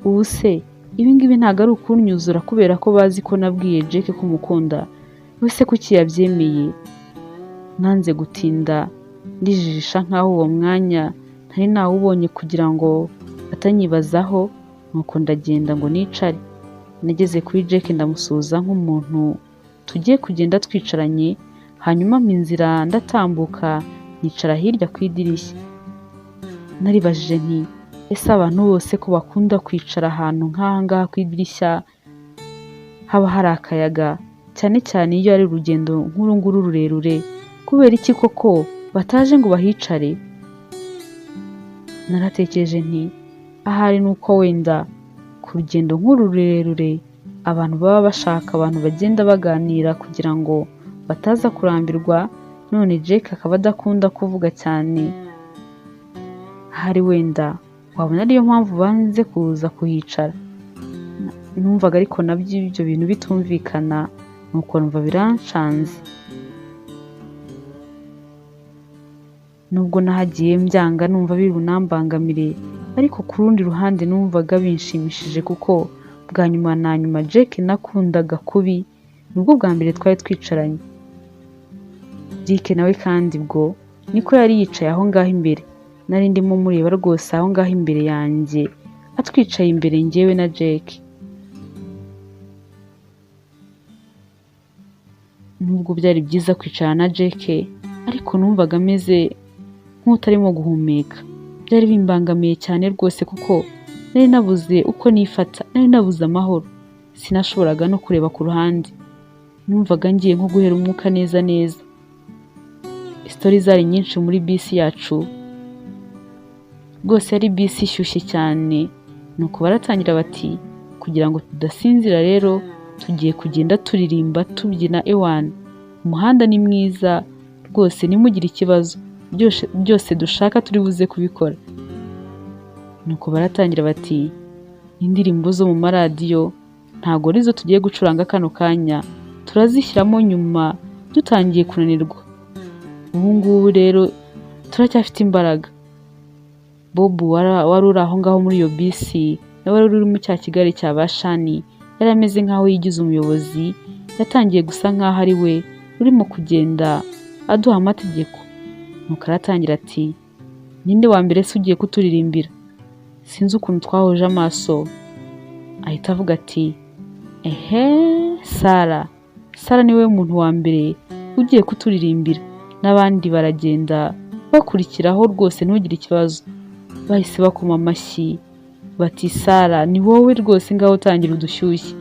[SPEAKER 1] Ubu se ibi ngibi ntabwo ari ukunyuzura kubera ko bazi ko nabwiye Jack ko mukunda? We se kuki yabyemeye? Nanze gutinda ndijijisha nkaho uwo mwanya ntari nawubonye kugira ngo batanyibazaho, nuko ndagenda ngo nicare. Nageze kuri Jack ndamusuhuza nk'umuntu tugiye kugenda twicaranye, hanyuma mpa inzira ndatambuka nicara hirya ku idirishya. Naribajije nti ese abantu bose ko bakunda kwicara ahantu nk'aha ngaha ku idirishya haba hari akayaga, cyane cyane iyo ari urugendo nk'uru nguru rurerure, kubera iki koko bataje ngo bahicare? Naratekereje nti ahari ni uko wenda ku rugendo nk'uru rurerure abantu baba bashaka abantu bagenda baganira kugira ngo bataza kurambirwa, none Jack akaba adakunda kuvuga cyane. Ahari wenda wabona ariyo mpamvu banze kuza kuhicara. Numvaga ariko nabyo ibyo bintu bitumvikana, nuko numva birancanze. Nubwo nahagiye mbyanga numva biri bunambangamire, ariko ku rundi ruhande numvaga binshimishije kuko bwa nyuma na nyuma Jack nakundaga kubi, nubwo bwa mbere twari twicaranye. Rick nawe kandi ubwo niko yari yicaye aho ngaho imbere, nari ndimo mureba rwose aho ngaho imbere yanjye, atwicaye imbere njyewe na Jack. Nubwo byari byiza kwicarana na Jack, ariko numvaga ameze nk'utarimo guhumeka. Byari bimbangamiye cyane rwose kuko nari nabuze uko nifata, nari nabuze amahoro. Sinashoboraga no kureba ku ruhande. Numvaga ngiye nko guhera umwuka neza neza. Isitori zari nyinshi muri bisi yacu. Rwose yari bisi ishyushye cyane. Nuko baratangira bati kugira ngo tudasinzira rero tugiye kugenda turirimba tubyina ewana. Umuhanda ni mwiza rwose ntimugire ikibazo, byose dushaka turi buze kubikora. Nuko baratangira bati indirimbo zo mu maradiyo ntago arizo tugiye gucuranga kano kanya, turazishyiramo nyuma dutangiye kunanirwa. Ubu ngubu rero turacyafite imbaraga. Bob wari uri aho ngaho muri iyo bisi, nawe wari uri mu cya kigare cya Bashani, yari ameze nk'aho yigize umuyobozi, yatangiye gusa nk'aho ari we urimo kugenda aduha amategeko. Nuko aratangira ati ninde wa mbere se ugiye kuturirimbira? Sinzi ukuntu twahuje amaso. Ahita avuga ati ehe, Sara. Sara niwe muntu wa mbere ugiye kuturirimbira, n'abandi baragenda bakurikiraho rwose ntugire ikibazo. Bahise bakoma amashyi bati Sara ni wowe rwose, ngaho utangira udushyushye.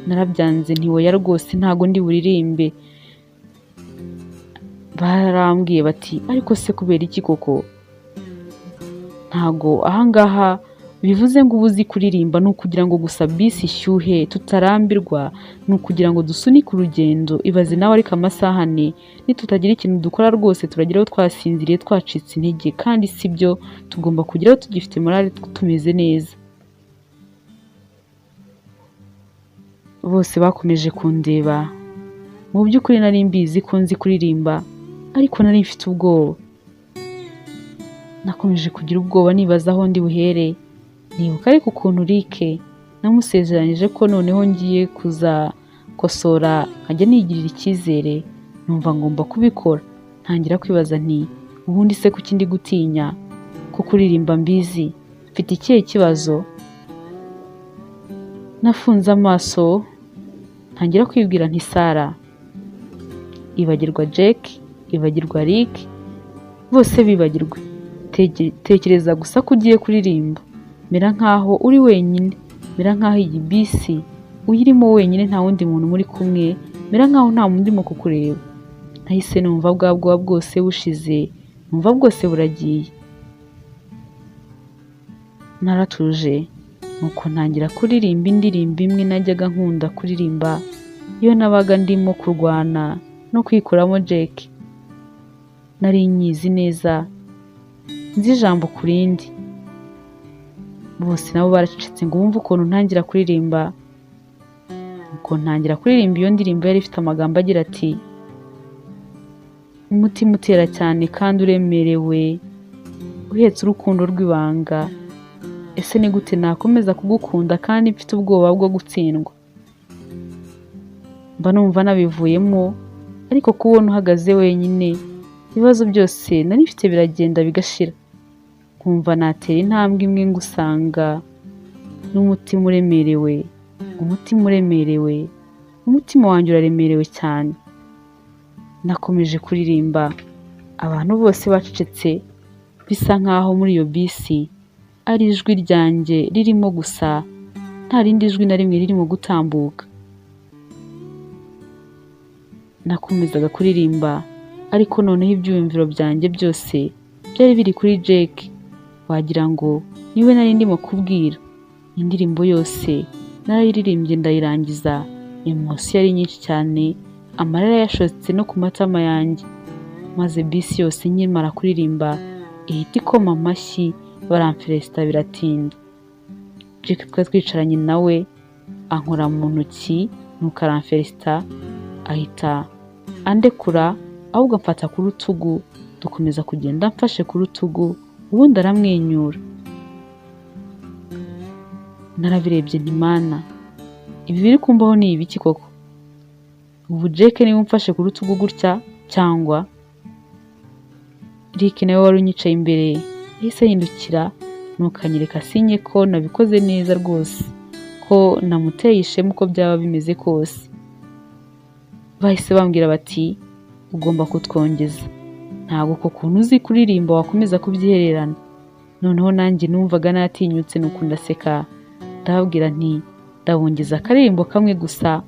[SPEAKER 1] Narabyanze nti oya rwose ntago ndi buririmbe. Barambwiye bati ariko se kubera iki koko? Ntago ahangaha bivuze ngo uba uzi kuririmba, ni ukugira ngo gusa bisi ishyuhe tutarambirwa, ni ukugira ngo dusunike urugendo. Ibaze nawe ariko amasaha ane nitutagira ikintu dukora rwose turageraho twasinziriye twacitse intege, kandi si byo, tugomba kugeraho tugifite morale tumeze neza. Bose bakomeje kundeba. Mu by'ukuri nari mbizi ko nzi kuririmba, ariko nari mfite ubwoba. Nakomeje kugira ubwoba nibaza aho ndi buhere. Nibuka ariko ukuntu Rick namusezeranyije ko noneho ngiye kuzakosora nkajya nigirira icyizere, numva ngomba kubikora. Ntangira kwibaza nti ubundi se kuki ndi gutinya ko kuririmba mbizi, mfite ikihe kibazo? Nafunze amaso ntangira kwibwira nti Sara, ibagirwa Jack, ibagirwa Rick, bose bibagirwe. Tekereza gusa ko ugiye kuririmba, mera nkaho uri wenyine, mera nkaho iyi bisi uyirimo wenyine, nta wundi muntu muri kumwe, mera nkaho nta muntu urimo kukureba. Nahise numva bwa bwoba bwose bushize, numva bwose buragiye. Naratuje, nuko ntangira kuririmba indirimbo imwe najyaga nkunda kuririmba iyo nabaga ndimo kurwana no kwikuramo Jack. Nari nyizi neza, nzi ijambo ku rindi. Bose nabo baracecetse ngo bumve ukuntu ntangira kuririmba. Nuko ntangira kuririmba iyo ndirimbo yari ifite amagambo agira ati umutima utera cyane kandi uremerewe, uhetse urukundo rw'ibanga. Ese ni gute nakomeza kugukunda kandi mfite ubwoba bwo gutsindwa? Mba numva nabivuyemo, ariko kubona uhagaze wenyine, ibibazo byose nari mfite biragenda bigashira. Nkumva natera intambwe imwe ngusanga n'umutima uremerewe, umutima uremerewe, umutima wanjye uraremerewe cyane. Nakomeje kuririmba, abantu bose bacecetse, bisa nkaho muri iyo bisi ari ijwi ryanjye ririmo gusa, nta rindi jwi na rimwe ririmo gutambuka. Nakomezaga kuririmba, ariko noneho ibyiyumviro byanjye byose byari biri kuri Jack, wagira ngo niwe nari ndimo kubwira. Indirimbo yose narayiririmbye ndayirangiza, emosi yari nyinshi cyane, amarira yashotse no ku matama yanjye. Maze bisi yose nkimara kuririmba ihita ikoma amashyi, Baramfelisita biratinda. Jake twari twicaranye nawe ankora mu ntoki, nuko aramfelisita ahita andekura, ahubwo amfata ku rutugu, dukomeza kugenda amfashe ku rutugu, ubundi aramwenyura. Narabirebye nti Mana, ibi biri kumbaho ni ibiki koko? Ubu Jake niwe umfashe ku rutugu gutya cyangwa? Rick nawe wari unyicaye imbere yahise ahindukira, nuko anyereka signe ko nabikoze neza rwose, ko namuteye ishema uko byaba bimeze kose. Bahise bambwira bati ugomba kutwongeza, ntabwo uko kuntu uzi kuririmba wakomeza kubyihererana. Noneho nanjye numvaga natinyutse, nuko ndaseka, ndababwira nti ndabongeza akaririmbo kamwe gusa.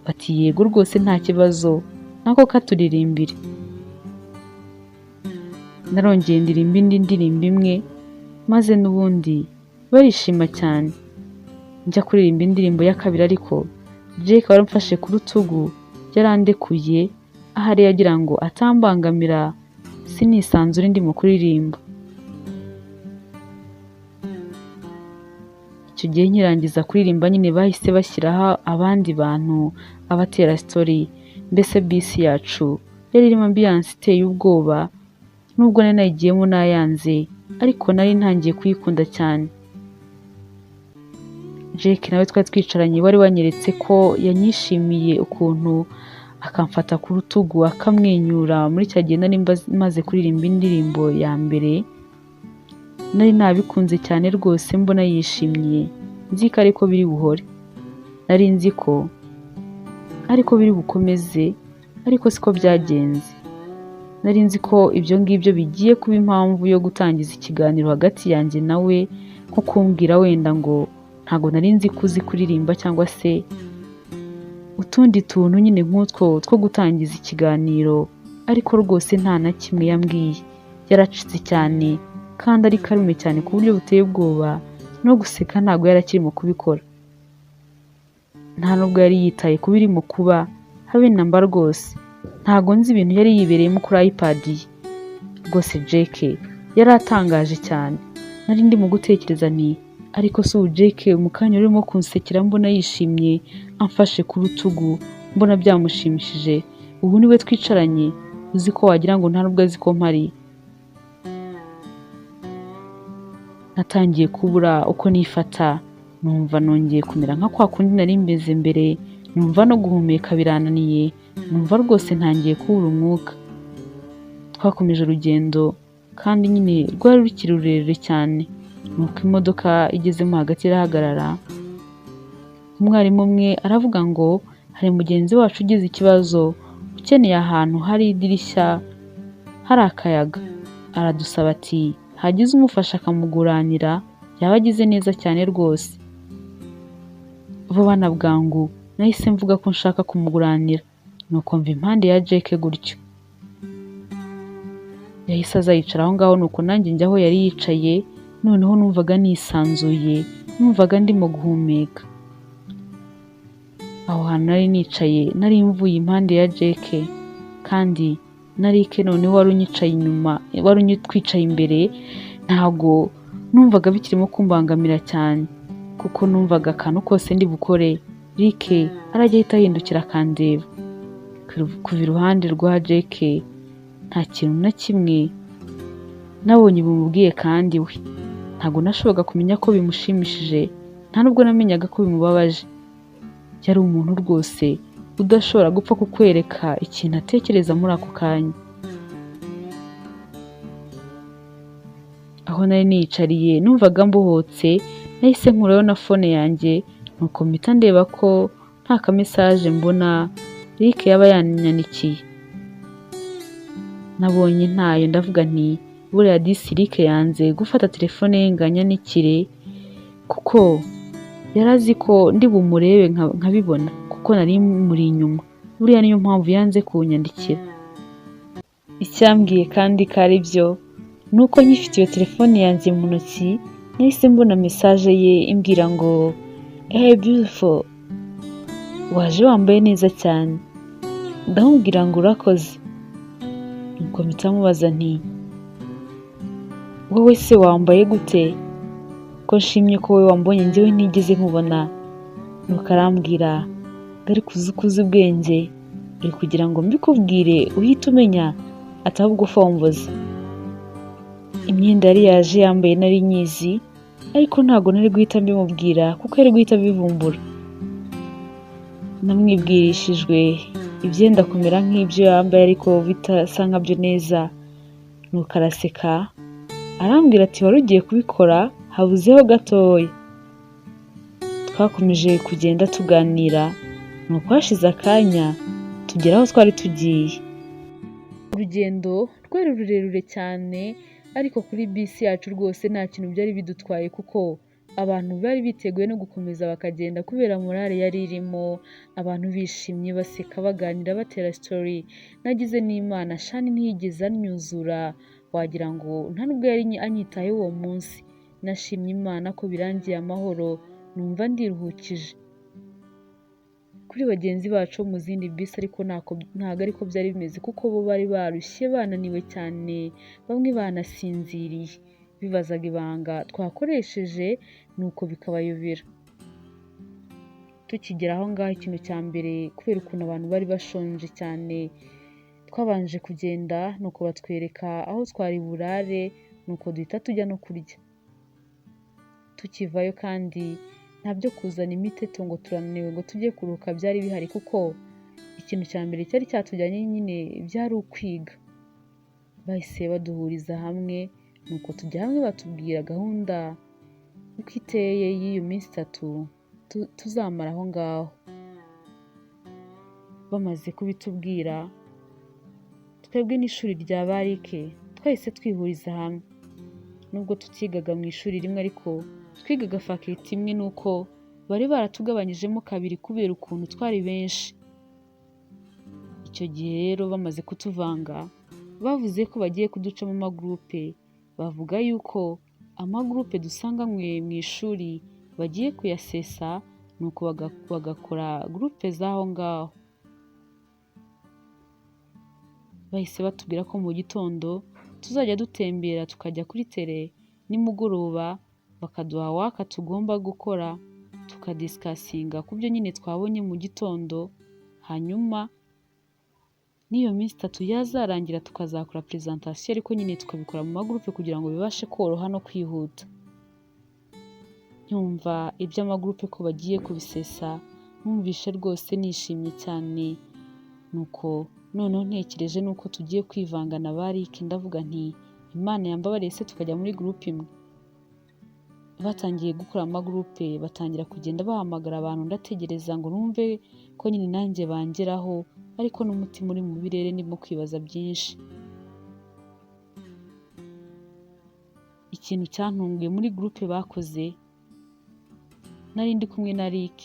[SPEAKER 1] Bati yego rwose nta kibazo, nako katuririmbire. Narongeye ndirimba indi ndirimbo imwe, maze n'ubundi barishima cyane. Njya kuririmba indirimbo ya kabiri, ariko Jake wari umfashe ku rutugu yarandekuye, ahari yagira ngo atambangamira sinisanzure ndimo kuririmba. Icyo gihe nkirangiza kuririmba nyine bahise bashyiraho abandi bantu abatera story, mbese bisi yacu yari irimo ambiance iteye ubwoba, nubwo nari nayigiyemo nayanze, ariko nari ntangiye kuyikunda cyane. Jake nawe twari twicaranye wari wanyeretse ko yanyishimiye ukuntu akamfata ku rutugu akamwenyura muri cya gihe nari maze kuririmba indirimbo ya mbere. Nari nabikunze cyane rwose, mbona yishimye, nzi ko ariko biri buhore, nari nzi ko ariko biri bukomeze, ariko siko byagenze. Nari nzi ko ibyo ngibyo bigiye kuba impamvu yo gutangiza ikiganiro hagati yanjye nawe, nko kumbwira wenda ngo ntago nari nzi ko uzi kuririmba, cyangwa se utundi tuntu nyine nk'utwo two gutangiza ikiganiro, ariko rwose nta na kimwe yambwiye. Yaracitse cyane kandi ari karume cyane ku buryo buteye ubwoba, no guseka ntago yari akirimo kubikora. Nta nubwo yari yitaye ku birimo kuba habe na mba rwose. Ntago nzi ibintu yari yibereyemo kuri iPad ye. Rwose Jake yari atangaje cyane. Nari ndimo gutekereza nti ariko si ubu Jake mu kanya urimo kunsekera mbona yishimye, amfashe ku rutugu, mbona byamushimishije, ubu niwe twicaranye, uzi ko wagira ngo nta nubwo azi ko mpari. Natangiye kubura uko nifata, numva nongeye kumera nka kwa kundi nari meze mbere, numva no guhumeka birananiye, numva rwose ntangiye kubura umwuka. Twakomeje urugendo kandi nyine rwari rukiri rurerure cyane, nuko imodoka igezemo hagati irahagarara. Umwarimu umwe aravuga ngo hari mugenzi wacu ugize ikibazo, ukeneye ahantu hari idirishya hari akayaga. Aradusaba ati hagize umufasha akamuguranira yaba agize neza cyane rwose. Vuba na bwangu nahise mvuga ko nshaka kumuguranira, nuko mva impande ya Jake gutyo. Yahise aza yicara aho ngaho, nuko nanjye njya aho yari yicaye. Noneho numvaga nisanzuye, numvaga ndimo guhumeka. Aho hantu nari nicaye nari mvuye impande ya Jake, kandi na Rick noneho wari unyicaye inyuma, wari unyitwicaye imbere, ntago numvaga bikirimo kumbangamira cyane, kuko numvaga akantu kose ndi bukore Rick arajya ahita ahindukira akandeba. Kuva iruhande rwa Jake nta kintu na kimwe nabonye bimubwiye, kandi we ntago nashoboraga kumenya ko bimushimishije, nta nubwo namenyaga ko bimubabaje. Yari umuntu rwose udashobora gupfa kukwereka ikintu atekereza muri ako kanya. Aho nari niyicariye numvaga mbohotse, nahise nkurayo na phone yanjye, nuko mpita ndeba ko nta ka message mbona Rick yaba yanyandikiye. Nabonye ntayo, ndavuga nti buriya disi Rick yanze gufata telefone ye ngo anyanikire, kuko yari azi ko ndi bumurebe nkabibona, kuko nari muri inyuma. Buriya niyo mpamvu yanze kunyandikira. Icyambwiye kandi ko ari byo nuko nkifite iyo telefone yanjye mu ntoki, nahise mbona message ye imbwira ngo hey beautiful, waje wambaye neza cyane. Ndamubwira ngo urakoze. Nuko mpita mubaza nti Wowe se wambaye gute? Ko nshimye ko wowe wambonye njyewe ntigeze nkubona. Nuko arambwira ngo ariko uzi uko uzi ubwenge, uri kugira ngo mbikubwire uhite umenya, ati ahubwo fomboza. Imyenda yari yaje yambaye nari nyizi, ariko ntabwo nari guhita mbimubwira kuko yari guhita abivumbura. Namwibwirishijwe ibyenda kumera nk'ibyo yambaye ariko bitasa nkabyo neza. Nuko araseka arambwira ati wari ugiye kubikora habuzeho gatoya. Twakomeje kugenda tuganira, nuko hashize akanya tugera aho twari tugiye. Urugendo rwari rurerure cyane, ariko kuri bisi yacu rwose nta kintu byari bidutwaye kuko abantu bari biteguye no gukomeza bakagenda kubera morale yari irimo, abantu bishimye baseka baganira batera story. Nagize n'Imana Shani ntiyigeze anyuzura, wagira ngo nta nubwo yari anyitayeho uwo munsi. Nashimye Imana ko birangiye amahoro, numva ndiruhukije. Kuri bagenzi bacu bo mu zindi bisi ariko ntago ariko byari bimeze kuko bo bari barushye bananiwe cyane, bamwe banasinziriye, bibazaga ibanga twakoresheje nuko bikabayobera. Tukigera aho ngaho ikintu cya mbere kubera ukuntu abantu bari bashonje cyane, twabanje kugenda nuko batwereka aho twari burare, nuko duhita tujya no kurya. Tukivayo kandi nta byo kuzana imiteto ngo turananiwe ngo tujye kuruhuka byari bihari kuko ikintu cya mbere cyari cyatujyanye nyine byari ukwiga. Bahise baduhuriza hamwe, nuko tujya hamwe batubwira gahunda uko iteye y'iyo minsi itatu tuzamara aho ngaho. Bamaze kubitubwira, twebwe n'ishuri rya Barike twahise twihuriza hamwe. Nubwo tutigaga mu ishuri rimwe ariko twigaga faculty imwe, nuko bari baratugabanyijemo kabiri kubera ukuntu twari benshi. Icyo gihe rero bamaze kutuvanga, bavuze ko bagiye kuducamo amagurupe, bavuga yuko amagurupe dusanganywe mu ishuri bagiye kuyasesa, nuko bagakora gurupe z'aho ngaho. Bahise batubwira ko mu gitondo tuzajya dutembera tukajya kuri tere, nimugoroba bakaduha waka tugomba gukora, tukadisikasinga ku byo nyine twabonye mu gitondo, hanyuma n'iyo minsi itatu yazarangira tukazakora presentation, ariko nyine tukabikora mu magurupe kugira ngo bibashe koroha no kwihuta. Nyumva iby'amagurupe ko bagiye kubisesa, numvishe rwose nishimye cyane. Nuko noneho ntekereje nuko tugiye kwivanga na Barike, ndavuga nti Imana yambabariye se tukajya muri gurupe imwe. Batangiye gukora amagurupe, batangira kugenda bahamagara abantu, ndategereza ngo numve ko nyine nanjye bangeraho, ariko n'umutima uri mu birere ndimo kwibaza byinshi. Ikintu cyantunguye muri gurupe bakoze, nari ndi kumwe na Rick,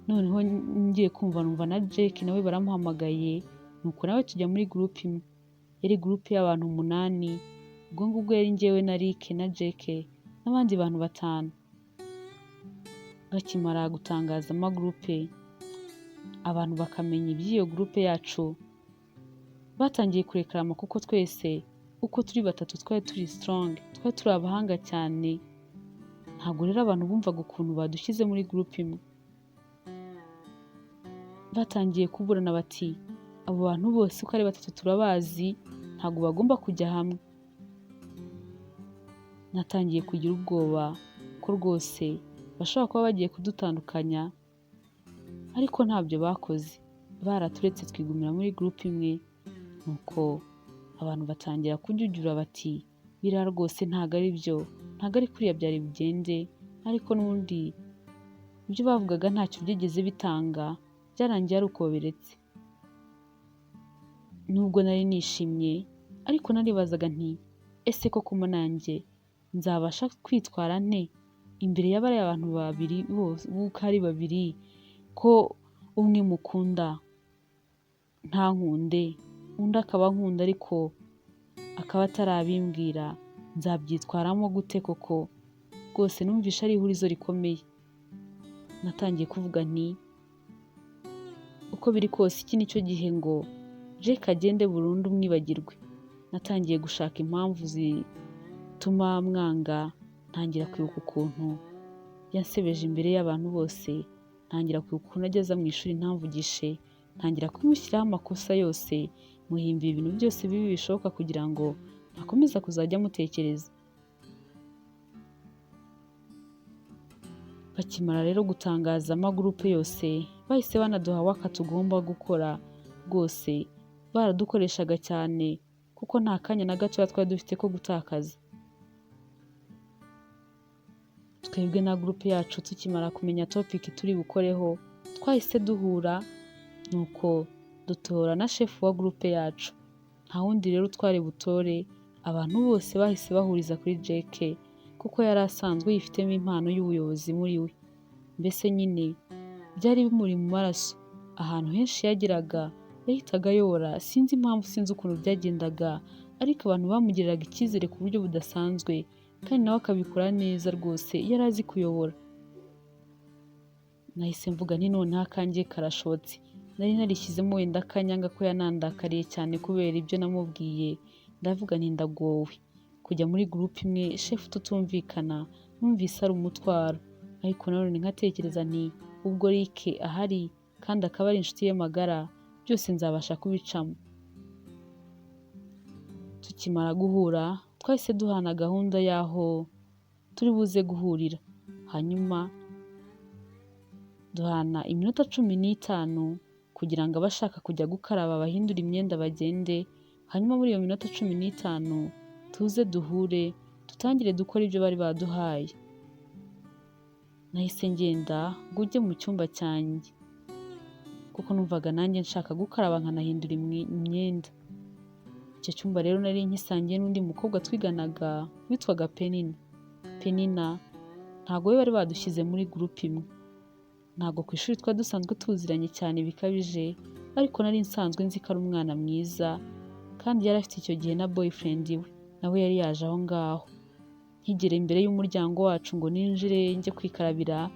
[SPEAKER 1] noneho ngiye kumva numva na Jack nawe baramuhamagaye, nuko nawe tujya muri gurupe imwe. Yari gurupe y'abantu 8, ubwo ngubwo yari njyewe na Rick na Jack n'abandi bantu 5. Bakimara gutangaza amagurupe, abantu bakamenya iby'iyo gurupe yacu, batangiye kurekarama kuko twese uko turi batatu twari turi strong, twari turi abahanga cyane. Ntabwo rero abantu bumvaga ukuntu badushyize muri gurupe imwe. Batangiye kuburana bati abo bantu bose uko ari batatu turabazi, ntabwo bagomba kujya hamwe. Natangiye kugira ubwoba ko rwose bashobora kuba bagiye kudutandukanya, ariko ntabyo bakoze, baraturetse twigumira muri gurupe imwe. Nuko abantu batangira kujyujyura bati biriya rwose ntabwo ari byo, ntabwo ari kuriya byari bugende, ariko n'ubundi ibyo bavugaga ntacyo byigeze bitanga, byarangiye ari uko babiretse. Nubwo nari nishimye, ariko naribazaga nti ese koko nanjye nzabasha kwitwara nte imbere ya bariya bantu babiri bose uko ari babiri, ko umwe mukunda ntankunde, undi akaba ankunda ariko akaba atarabimbwira, nzabyitwaramo gute koko? Rwose numvishe ari ihurizo rikomeye. Natangiye kuvuga nti uko biri kose iki nicyo gihe ngo Jack agende burundu mwibagirwe. Natangiye gushaka impamvu Bituma mwanga, ntangira kwibuka ukuntu yansebeje imbere y'abantu bose, ntangira kwibuka ukuntu ajya aza mu ishuri ntamvugishe, ntangira kumushyiraho amakosa yose, muhimbira ibintu byose bibi bishoboka kugira ngo ntakomeza kuzajya amutekereza. Bakimara rero gutangaza amagurupe yose, bahise banaduha waka tugomba gukora, rwose baradukoreshaga cyane kuko nta kanya na gatoya twari dufite ko gutakaza. Twebwe na gurupe yacu tukimara kumenya topic turi bukoreho, twahise duhura, nuko dutora na shefu wa gurupe yacu. Nta wundi rero twari butore, abantu bose bahise bahuriza kuri Jack kuko yari asanzwe yifitemo impano y'ubuyobozi muri we. Mbese nyine byari bimuri mu maraso, ahantu henshi yageraga yahitaga ayobora, sinzi impamvu, sinzi ukuntu byagendaga, ariko abantu bamugiriraga icyizere ku buryo budasanzwe, kandi nawe akabikora neza rwose, yari azi kuyobora. Nahise mvuga nti noneho akanjye karashotse, nari narishyizemo wenda akanyanga ko yanandakariye cyane kubera ibyo namubwiye, ndavuga nti ndagowe. Kujya muri gurupe imwe shefu tutumvikana, numvise ari umutwaro, ariko nanone nkatekereza nti ubwo Rick ahari kandi akaba ari inshuti ye magara, byose nzabasha kubicamo. Tukimara guhura twahise duhana gahunda y'aho turi buze guhurira, hanyuma duhana iminota 15 kugira ngo abashaka kujya gukaraba bahindure imyenda bagende, hanyuma muri iyo minota 15 tuze duhure dutangire dukore ibyo bari baduhaye. Nahise ngenda ngo ujye mu cyumba cyanjye kuko numvaga nanjye nshaka gukaraba nkanahindura imyenda. Icyo cyumba rero nari nkisangiye n'undi mukobwa twiganaga witwaga Penina. Penina ntabwo we bari badushyize muri gurupe imwe, ntabwo ku ishuri twari dusanzwe tuziranye cyane bikabije, ariko nari nsanzwe nzi ko ari umwana mwiza, kandi yari afite icyo gihe na boyfriend we, nawe yari yaje aho ngaho. Nkigera imbere y'umuryango wacu ngo ninjire njye kwikarabira,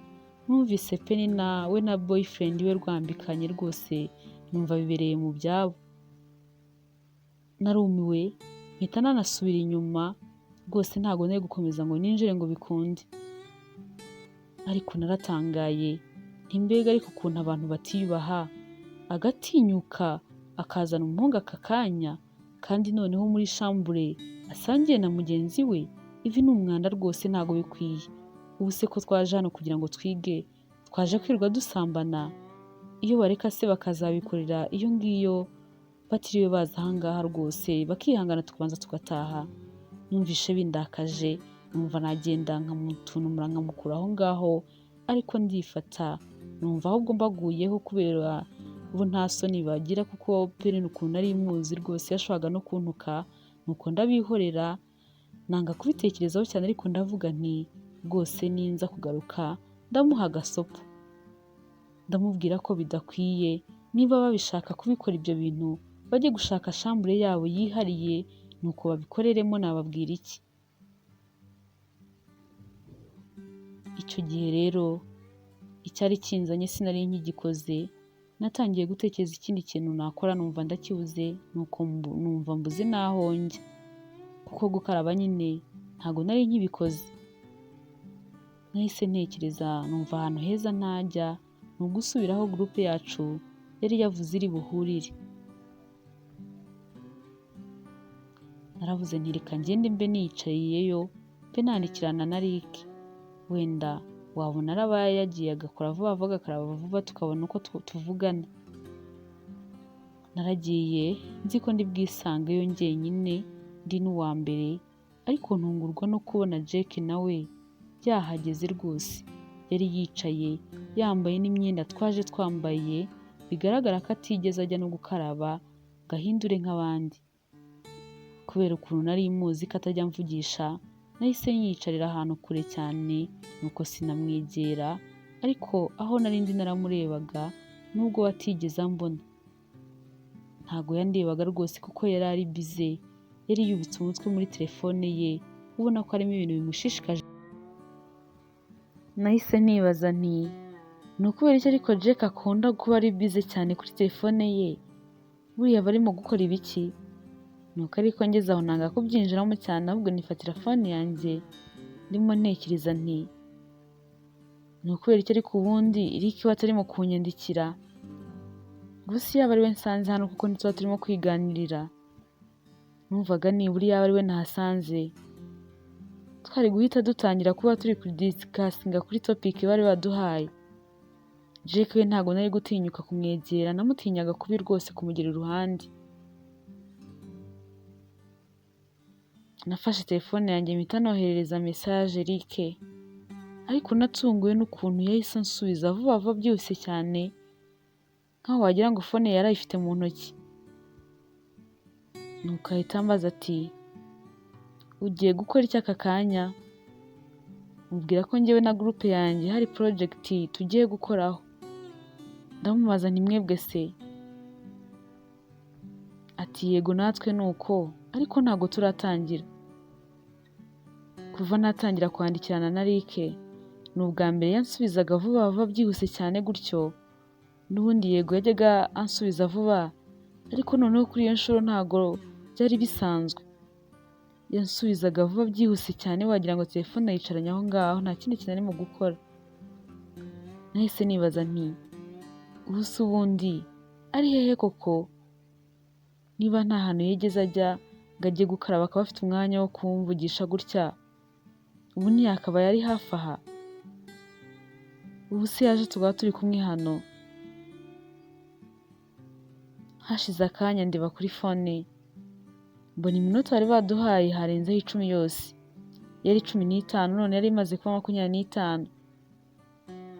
[SPEAKER 1] numvise Penina we na boyfriend we rwambikanye rwose, numva bibereye mu byabo. Narumiwe mpita nanasubira inyuma, rwose ntabwo nari gukomeza ngo ninjire ngo bikunde. Ariko naratangaye, nti mbega ariko ukuntu abantu batiyubaha, agatinyuka akazana umuhungu aka kanya, kandi noneho muri shambure asangiye na mugenzi we, ibi ni umwanda rwose ntabwo bikwiye. Ubu se ko twaje hano kugira ngo twige, twaje kwirirwa dusambana, iyo bareka se bakazabikorera iyo ngiyo batiriwe baza aha ngaha rwose, bakihangana tukabanza tugataha. Numvishe bindakaje, numva nagenda nkamutunumura nkamukura aho ngaho, ariko ndifata, numva ahubwo mbaguyeho kubera bo nta soni bagira, kuko Penina ukuntu nari muzi rwose yashoboraga no kuntuka, nuko ndabihorera, nanga kubitekerezaho cyane, ariko ndavuga nti rwose ninza kugaruka ndamuha agasopo, ndamubwira ko bidakwiye, niba babishaka kubikora ibyo bintu bajye gushaka shambure yabo yihariye, nuko babikoreremo, nababwira iki. Icyo gihe rero icyari kinzanye sinari nkigikoze, natangiye gutekereza ikindi kintu nakora numva ndakibuze, nuko numva mbuze n'aho njya, kuko gukaraba nyine ntabwo nari nkibikoze. Nahise ntekereza numva ahantu heza ntajya ni ugusubira aho gurupe yacu yari yavuze iri buhurire. Naravuze nti reka ngende mbe niyicariyeyo, mbe nandikirana na Rick, wenda wabona arabaye yagiye agakora vuba vuba agakaraba vuba tukabona uko tuvugana. Naragiye nzi ko ndi bwisangeyo njyenyine, ndi n'uwa mbere, ariko ntungurwa no kubona Jack nawe yahageze rwose. Yari yicaye yambaye n'imyenda twaje twambaye, bigaragara ko atigeze ajya no gukaraba ngo ahindure nk'abandi. Kubera ukuntu nari muzi ko atajya amvugisha, nahise nyiyicarira ahantu kure cyane, nuko sinamwegera, ariko aho nari ndi naramurebaga nubwo we atigeze ambona. Ntago yandebaga rwose kuko yari ari bize, yari yubitse umutwe muri telefone ye, ubona ko harimo ibintu bimushishikaje. Nahise nibaza nti ni ukubera iki ariko Jack akunda kuba ari bize cyane kuri telefone ye, buriya aba arimo gukora ibiki? Nuko ariko ngeze aho nanga kubyinjiramo cyane, ahubwo nifatira phone yanjye ndimo ntekereza nti ni ukubera iki ariko ubundi Eric we atarimo kunyandikira? Gusa yaba ari we nsanze hano kuko ntituba turimo kwiganirira, numvaga nibura yaba ari we nahasanze twari guhita dutangira kuba turi kudiscussinga kuri topic bari baduhaye. Jack we ntabwo nari gutinyuka kumwegera, namutinyaga kubi rwose kumugera iruhande. Nafashe telefone yanjye mpita noherereza message Eric, ariko natunguwe n'ukuntu yahise ansubiza vuba vuba byihuse cyane, nkaho wagira ngo phone yari ayifite mu ntoki. Nuko ahita ambaza ati ugiye gukora iki aka kanya? Mubwira ko njyewe na groupe yanjye hari project tugiye gukoraho. Ndamubaza nti mwebwe se? Ati yego natwe ni uko, ariko ntabwo turatangira. Kuva natangira kwandikirana na Eric, ni ubwa mbere yansubizaga vuba vuba byihuse cyane gutyo. N'ubundi yego yajyaga ansubiza vuba, ariko noneho kuri iyo nshuro ntabwo byari bisanzwe. Yansubizaga vuba byihuse cyane wagira ngo telefone ayicaranye aho ngaho, nta kindi kintu arimo gukora. Nahise nibaza nti ubu se ubundi ari hehe koko? Niba nta hantu yigeze ajya ngo ajye gukaraba akaba afite umwanya wo kumvugisha gutya, ubu ntiyakabaye ari hafi aha? Ubu se yaje tukaba turi kumwe hano? Hashize akanya ndeba kuri phone, mbona iminota bari baduhaye harenzeho 10 yose. Yari 15 none yari imaze kuba 25.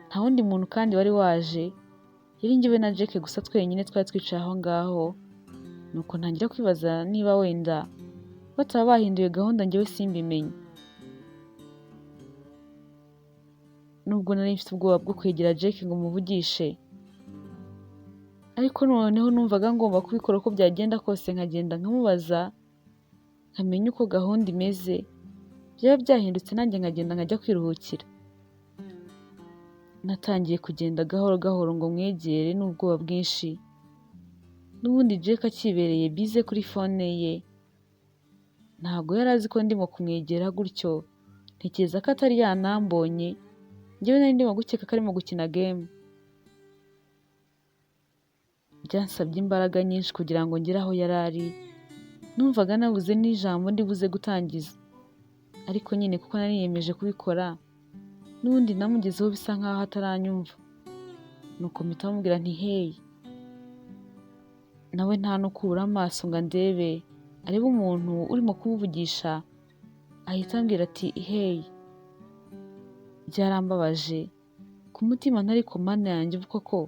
[SPEAKER 1] Nta wundi muntu kandi wari waje, yari njyewe na Jack gusa twenyine twari twicaye aho ngaho. Nuko ntangira kwibaza niba wenda bataba bahinduye gahunda njyewe simbimenye. Nubwo nari mfite ubwoba bwo kwegera Jack ngo muvugishe, ariko noneho numvaga ngomba kubikora uko byagenda kose, nkagenda nkamubaza nkamenya uko gahunda imeze, byaba byahindutse nanjye nkagenda nkajya kwiruhukira. Natangiye kugenda gahoro gahoro ngo mwegere n'ubwoba bwinshi. N'ubundi Jack akibereye bize kuri phone ye, ntabwo yari azi ko ndimo kumwegera gutyo. Ntekereza ko atari yanambonye, njyewe nari ndimo gukeka ko arimo gukina game. Byansabye imbaraga nyinshi kugira ngo ngere aho yari ari, numvaga nabuze n'ijambo ndibuze gutangiza, ariko nyine kuko nari niyemeje kubikora, n'ubundi namugezeho bisa nkaho ataranyumva. Nuko mpita mubwira nti hey, nawe nta no kubura amaso ngo andebe, arebe umuntu urimo kumuvugisha, ahita ambwira ati hey. Byarambabaje ku mutima, ntariko mana yanjye ubu koko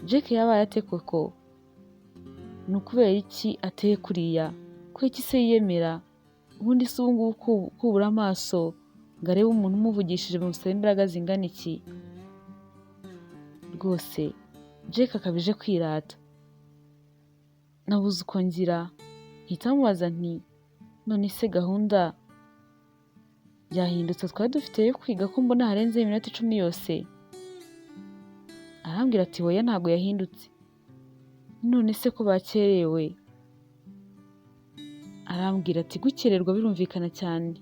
[SPEAKER 1] Jack yabaye ate koko? Ni ukubera iki ateye kuriya? Kubera iki se yiyemera? Ubundi se ubu ngubu kubura amaso ngo arebe umuntu umuvugishije bimusaba imbaraga zingana iki? Rwose Jack akabije kwirata. Nabuze uko ngira, mpita mubaza nti none se gahunda yahindutse twari dufite yo kwiga ko mbona harenzeho iminota 10 yose? Arambwira ati oya ntabwo yahindutse. None se ko bakerewe? Arambwira ati gukererwa birumvikana cyane,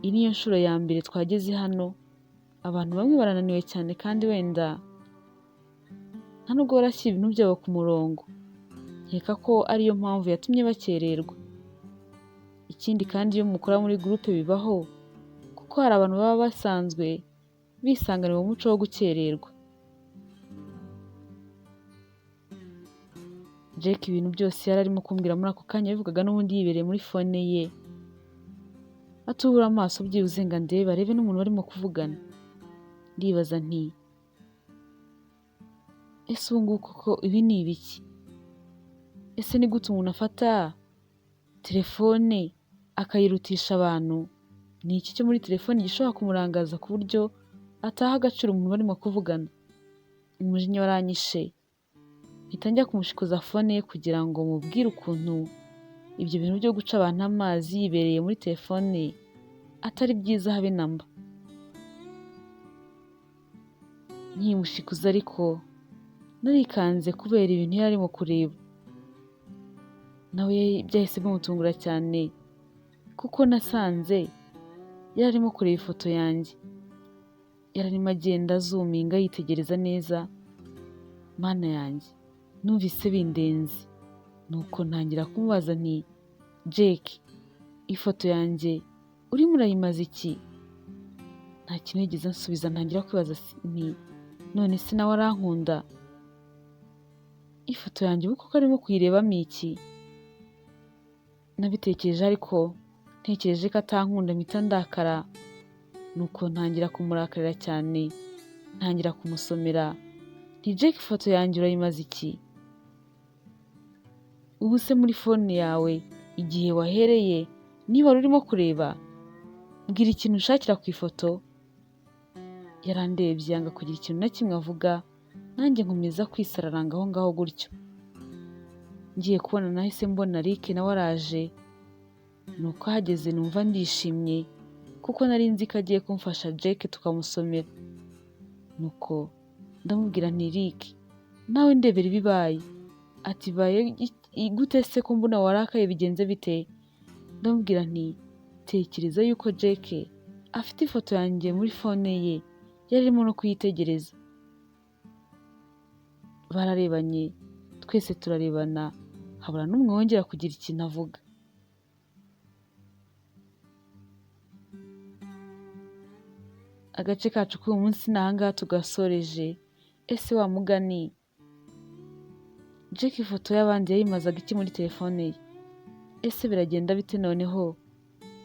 [SPEAKER 1] iyi niyo nshuro ya mbere twageze hano, abantu bamwe barananiwe cyane kandi wenda nta nubwo barashyira ibintu byabo ku murongo, nkeka ko ariyo mpamvu yatumye bakererwa. Ikindi kandi iyo mukora muri groupe bibaho, kuko hari abantu baba basanzwe bisanganira umuco wo gukererwa. Jack ibintu byose yari arimo kumbwira muri ako kanya yabivugaga n'ubundi yibereye muri phone ye, atubura amaso byibuze ngo andebe arebe n'umuntu barimo kuvugana. Ndibaza nti ese ubu ngubu koko ibi ni ibiki? Ese ni gute umuntu afata telefone akayirutisha abantu? Ni iki cyo muri telefone gishobora kumurangaza ku buryo ataha agaciro umuntu barimo kuvugana? Umujinya waranyishe, mpita njya kumushikuza phone ye kugira ngo mubwire ukuntu ibyo bintu byo guca abantu amazi yibereye muri telefone atari byiza habe namba. Nkimushikuza ariko narikanze kubera ibintu yari arimo kureba. Nawe byahise bimutungura cyane kuko nasanze yari arimo kureba ifoto yanjye. Yari arimo agenda azuminga yitegereza neza. Mana yanjye, numvise bindenze. Nuko ntangira kumubaza nti Jack, ifoto yanjye urimo urayimaza iki? Nta kintu yigeze ansubiza. Ntangira kwibaza nti none se nawe arankunda? Ifoto yanjye ubu koko arimo kuyirebamo iki? Nabitekereje ariko ntekereje ko atankunda mpita ndakara. Nuko ntangira kumurakarira cyane, ntangira kumusomera nti Jack, ifoto yanjye urayimaza iki? Ubu se muri fone yawe igihe wahereye niba wari urimo kureba, mbwira ikintu ushakira ku ifoto. Yarandebye yanga kugira ikintu na kimwe avuga, nanjye nkomeza kwisararanga aho ngaho gutyo. Ngiye kubona nahise mbona Rick nawe araje. Nuko ahageze numva ndishimye kuko nari nzi ko agiye kumfasha Jack tukamusomera. Nuko ndamubwira nti Rick, nawe ndebera ibibaye. Ati baye gute se ko mbona warakaye, bigenze bite? Ndamubwira nti tekereza yuko Jack afite ifoto yanjye muri fone ye, yari arimo no kuyitegereza. Bararebanye, twese turarebana, habura n'umwe wongera kugira ikintu avuga. Agace kacu k'uyu munsi ni ahangaha tugasoreje. Ese wa mugani Jack ifoto y'abandi yayimazaga iki muri telefone ye? Ese biragenda bite noneho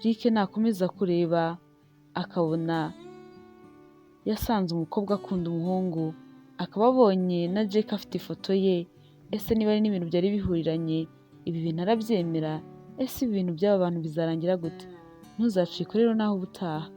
[SPEAKER 1] Rick nakomeza kureba akabona yasanze umukobwa akunda umuhungu, akaba abonye na Jack afite ifoto ye? Ese niba ari n'ibintu byari bihuriranye, ibi bintu arabyemera? Ese ibi bintu by'aba bantu bizarangira gute? Ntuzacikwe rero naho ubutaha.